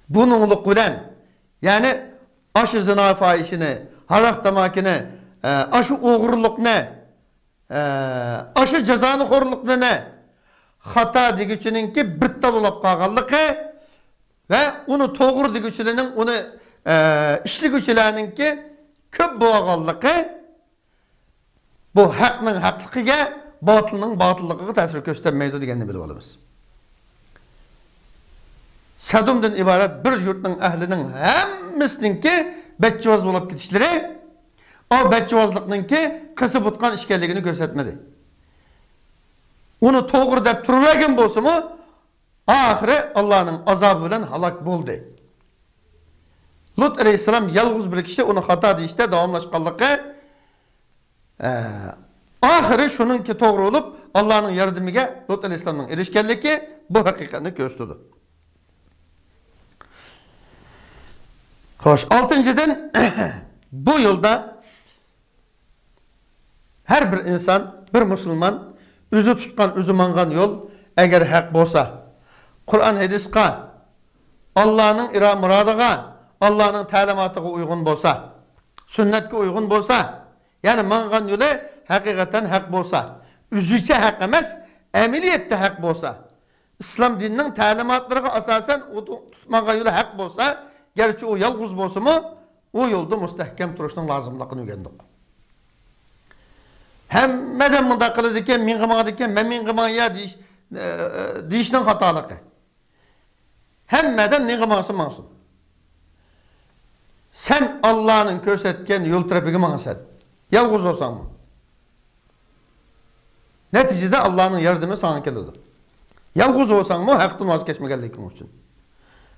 بۇنىڭلىق بىلەن، يەنى ئاشۇ زىنا، فاھىشىنى، ھاراق تاماكىنى، ئە، ئاشۇ ئوغرىلىقنى، ئە، ئاشۇ جازانىخورلۇقنى خاتا دېگۈچىنىڭكى بىر تال بولاپ قالغانلىقى ۋە ئۇنى توغرا دېگۈچىلەرنىڭ، ئۇنى، ئە، ئىشلىگۈچىلەرنىڭكى كۆپ بولغانلىقى، بۇ ھەقنىڭ ھەقلىقىگە، باتىلنىڭ باتىللىقىغا تەسىر كۆرسىتەلمەيدۇ دېگەننى بىلىپ ئالىمىز. سەدۇمدىن ئىبارەت بىر يۇرتنىڭ ئەھلىنىڭ ھەممىسىنىڭكى بەچچىۋاز بولۇپ كېتىشلىرى ئۇ بەچچىۋازلىقنىڭكى قېسىپ ئۇتقان ئىكەنلىكىنى كۆرسەتمىدى. ئۇنى توغرا دەپ تۇرۇۋەرگەن بولسىمۇ، ئاخىرى ئاللانىڭ ئازابى بىلەن ھالاك بولدى. لۇت ئەلەيھىسسالام يالغۇز بىر كىشى، ئۇنى خاتا دېيىشتە داۋاملاشقانلىقى، ئە، ئاخىرى شۇنىڭكى توغرا بولۇپ، ئاللانىڭ ياردىمىگە لۇت ئەلەيھىسسالامنىڭ ئېرىشكەنلىكى بۇ ھەقىقەتنى كۆرسىتىدۇ. خوش، ئالتىنچىدىن، بۇ يولدا ھەر بىر ئىنسان، بىر مۇسۇلمان ئۆزى تۇتقان، ئۆزى ماڭغان يول ئەگەر ھەق بولسا، قۇرئان ھەدىسقا، ئاللانىڭ ئىرا-، مۇرادىغا، ئاللانىڭ تەلىماتىغا ئۇيغۇن بولسا، سۈننەتكە ئۇيغۇن بولسا، يەنى ماڭغان يولى ھەقىقەتەن ھەق بولسا، ئۆزىچە ھەق ئەمەس، ئەمەلىيەتتە ھەق بولسا، ئىسلام دىنىنىڭ تەلىماتلىرىغا ئاساسەن ئۇ تۇ-، تۇتۇپ ماڭغان يولى ھەق بولسا، گەرچە ئۇ يالغۇز بولسىمۇ، ئۇ يولدا مۇستەھكەم تۇرۇشنىڭ لازىملىقىنى ئۆگەندۇق. ھەممە ئادەم مۇنداق قىلىدىكەن، مېڭە ماڭىدىكەن، مەن مېڭە ماڭاي دېيىش، ئە، دېيىشنىڭ خاتالىقى. ھەممە ئادەم نېمىگە ماڭسا ماڭسۇن. سەن ئاللانىڭ كۆرسەتكەن يول تەرىپىگە ماڭىسەن. يالغۇز بولساڭمۇ. نەتىجىدە ئاللانىڭ ياردىمى ساڭا كېلىدۇ. يالغۇز بولساڭمۇ ھەقتىن ۋاز كەچمىگەنلىكىڭ ئۈچۈن.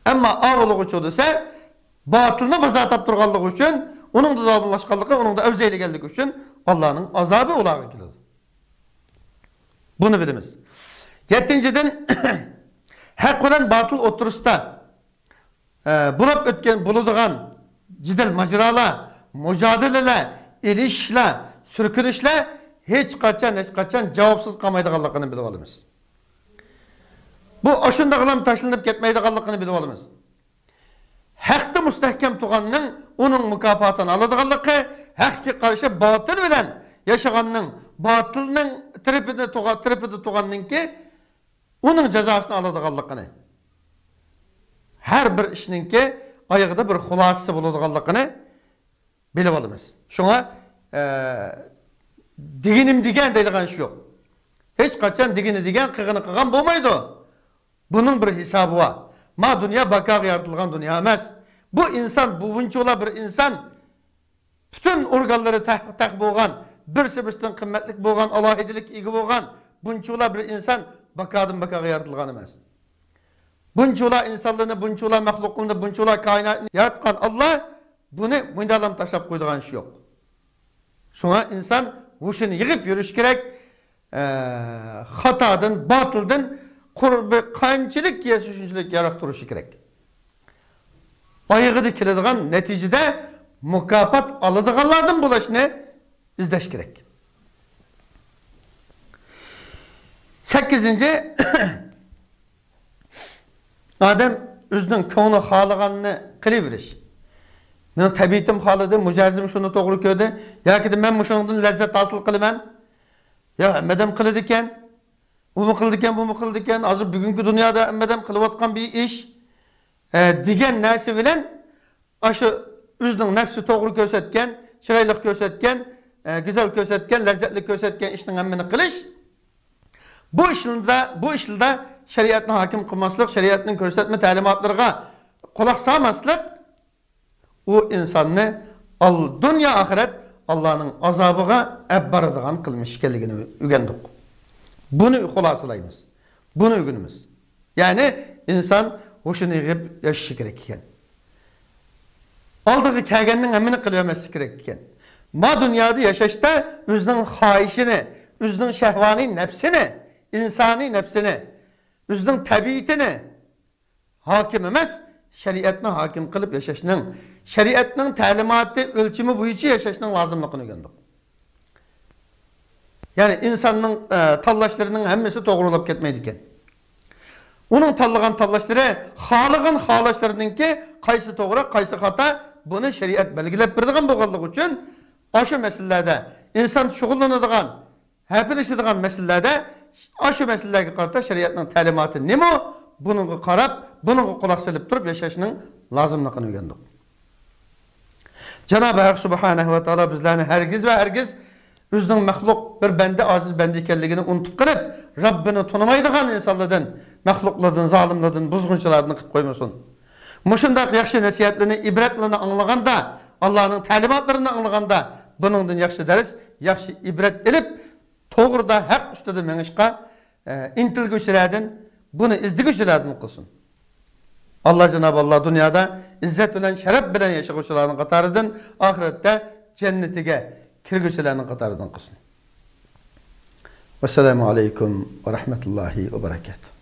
ئەمما ئاۋۇلىغۇچۇ دېسە، باتىلنى بازار تاپتۇرغانلىقى ئۈچۈن، ئۇنىڭدا داۋاملاشقانلىقى، ئۇنىڭدا ئەۋزەيلىگەنلىكى ئۈچۈن ئاللانىڭ ئازابى ئۇلارغا كېلىدۇ. بۇنى بىلىمىز. يەتتىنچىدىن، ھەق بىلەن باتىل ئوتتۇرىسىدا، ئە، بولۇپ ئۆتكەن، بولىدىغان جېدەل ماجىرالار، مۇجادىلىلەر، ئېلىشىشلار، سۈركىلىشلەر ھېچقاچان، ھېچقاچان جاۋابسىز قالمايدىغانلىقىنى بىلىپ ئالىمىز. بۇ ئاشۇنداقلا تاشلىنىپ كەتمەيدىغانلىقىنى بىلىپ ئالىمىز. ھەقتە مۇستەھكەم تۇرغاننىڭ ئۇنىڭ مۇكاپاتىنى ئالىدىغانلىقى، ھەققە قارشى باتىل بىلەن ياشىغاننىڭ باتىلنىڭ تەرىپىدە تۇرغان، تەرىپىدە تۇرغاننىڭكى ئۇنىڭ جازاسىنى ئالىدىغانلىقىنى، ھەر بىر ئىشنىڭكى ئايىغىدا بىر خۇلاسىسى بولىدىغانلىقىنى بىلىپ ئالىمىز. شۇڭا، ئە، دېگىنىم دېگەن دەيدىغان ئىش يوق. ھېچقاچان دېگىنى دېگەن، قىلغىنى قىلغان بولمايدۇ. بۇنىڭ بىر ھېسابى بار. ما دۇنيا باكاغا يارىتىلغان دۇنيا ئەمەس. بۇ ئىنسان، بۇ بۇنچىۋالا بىر ئىنسان، پۈتۈن ئورگانلىرى تەق-، تەق بولغان، بىرسى بىرسىدىن قىممەتلىك بولغان، ئالاھىدىلىككە ئىگە بولغان، بۇنچىۋالا بىر ئىنسان باكادىن باكاغا يارىتىلغان ئەمەس. بۇنچىۋالا ئىنسانلارنى، بۇنچىۋالا مەخلۇقلارنى، بۇنچىۋالا كائىناتنى ياراتقان ئاللا بۇنى مۇنداقلام تاشلاپ قويىدىغان ئىش يوق. شۇڭا ئىنسان ھوشىنى يىغىپ يۈرۈشى كېرەك. ئە، خاتادىن، باتىلدىن قۇربى قانچىلىك يەتسە شۇنچىلىك يىراق تۇرۇشى كېرەك. ئايىغىدا كېلىدىغان نەتىجىدە مۇكاپات ئالىدىغانلاردىن بولۇشنى ئىزدەش كېرەك. سەككىزىنچى، ئادەم ئۆزىنىڭ كۆڭلى خالىغاننى قىلىۋېرىش. مېنىڭ تەبىئىتىم خالىدى، مىجەزىم شۇنى توغرا كۆردى، ياكى مەن مۇشۇنىڭدىن لەززەت ھاسىل قىلىمەن. يا، ھەممە ئادەم قىلىدىكەن، ئۇمۇ قىلىدىكەن، بۇمۇ قىلىدىكەن، ھازىر بۈگۈنكى دۇنيادا ھەممە ئادەم قىلىۋاتقان بىر ئىش، ئە، دېگەن نەرسە بىلەن ئاشۇ ئۆزىنىڭ نەپسى توغرا كۆرسەتكەن، چىرايلىق كۆرسەتكەن، ئە، گۈزەل كۆرسەتكەن، لەززەتلىك كۆرسەتكەن ئىشنىڭ ھەممىنى قىلىش، بۇ ئىشلاردا، بۇ ئىشلاردا شەرىئەتنى ھاكىم قىلماسلىق، شەرىئەتنىڭ كۆرسەتمە تەلىماتلىرىغا قۇلاق سالماسلىق، ئۇ ئىنساننى ئال-، دۇنيا ئاخىرەت ئاللانىڭ ئازابىغا ئەپ بارىدىغان قىلمىش ئىكەنلىكىنى ئۆگەندۇق. بۇنى خۇلاسىلايمىز. بۇنى ئۆگىنىمىز. يەنى ئىنسان ھوشىنى يىغىپ ياشىشى كېرەك ئىكەن. ئالدىغا كەلگەننىڭ ھەممىنى قىلىۋەرمەسلىك كېرەك ئىكەن. ما دۇنيادا ياشاشتا ئۆزىنىڭ خاھىشىنى، ئۆزىنىڭ شەھۋانىي نەپسىنى، ئىنسانىي نەپسىنى، ئۆزىنىڭ تەبىئىتىنى ھاكىم ئەمەس، شەرىئەتنى ھاكىم قىلىپ ياشاشنىڭ، شەرىئەتنىڭ تەلىماتى، ئۆلچىمى بويىچە ياشاشنىڭ لازىملىقىنى ئۆگەندۇق. يەنى ئىنساننىڭ، ئە، تاللاشلىرىنىڭ ھەممىسى توغرا بولۇپ كەتمەيدىكەن. ئۇنىڭ تاللىغان تاللاشلىرى، خالىغان خالاشلىرىنىڭكى قايسى توغرا، قايسى خاتا، بۇنى شەرىئەت بەلگىلەپ بېرىدىغان بولغانلىقى ئۈچۈن، ئاشۇ مەسىلىلەردە ئىنسان شۇغۇللىنىدىغان، ھەپىلىشىدىغان مەسىلىلەردە، ئاشۇ مەسىلىلەرگە قارىتا شەرىئەتنىڭ تەلىماتى نېمە، بۇنىڭغا قاراپ، بۇنىڭغا قۇلاق سېلىپ تۇرۇپ ياشاشنىڭ لازىملىقىنى ئۆگەندۇق. جانابى ھەق سۇبھانەھۇ ۋە تائالا بىزلەرنى ھەرگىز ۋە ھەرگىز ئۆزىنىڭ مەخلۇق بىر بەندە، ئاجىز بەندە ئىكەنلىكىنى ئۇنتۇپ قېلىپ، رەببىنى تونۇمايدىغان ئىنسانلاردىن، مەخلۇقلاردىن، زالىملاردىن، بۇزغۇنچىلاردىن قىلىپ قويمىسۇن. مۇشۇنداق ياخشى نەسىھەتلىرىنى، ئىبرەتلىرىنى ئاڭلىغاندا، ئاللانىڭ تەلىماتلىرىنى ئاڭلىغاندا، بۇنىڭدىن ياخشى دەرس، ياخشى ئىبرەت ئېلىپ، توغرىدا، ھەق ئۈستىدە مېڭىشقا، ئە، ئىنتىلگۈچىلەردىن، بۇنى ئىزدىگۈچىلەردىن قىلسۇن. ئاللا جانابى ئاللا دۇنيادا ئىززەت بىلەن، شەرەپ بىلەن ياشىغۇچىلارنىڭ قاتارىدىن، ئاخىرەتتە جەننىتىگە كىرگۈچىلەرنىڭ قاتارىدىن قىلسۇن. ۋەسسالامۇ ئەلەيكۇم ۋە رەھمەتۇللاھى ۋە بەرەكاتۇھ.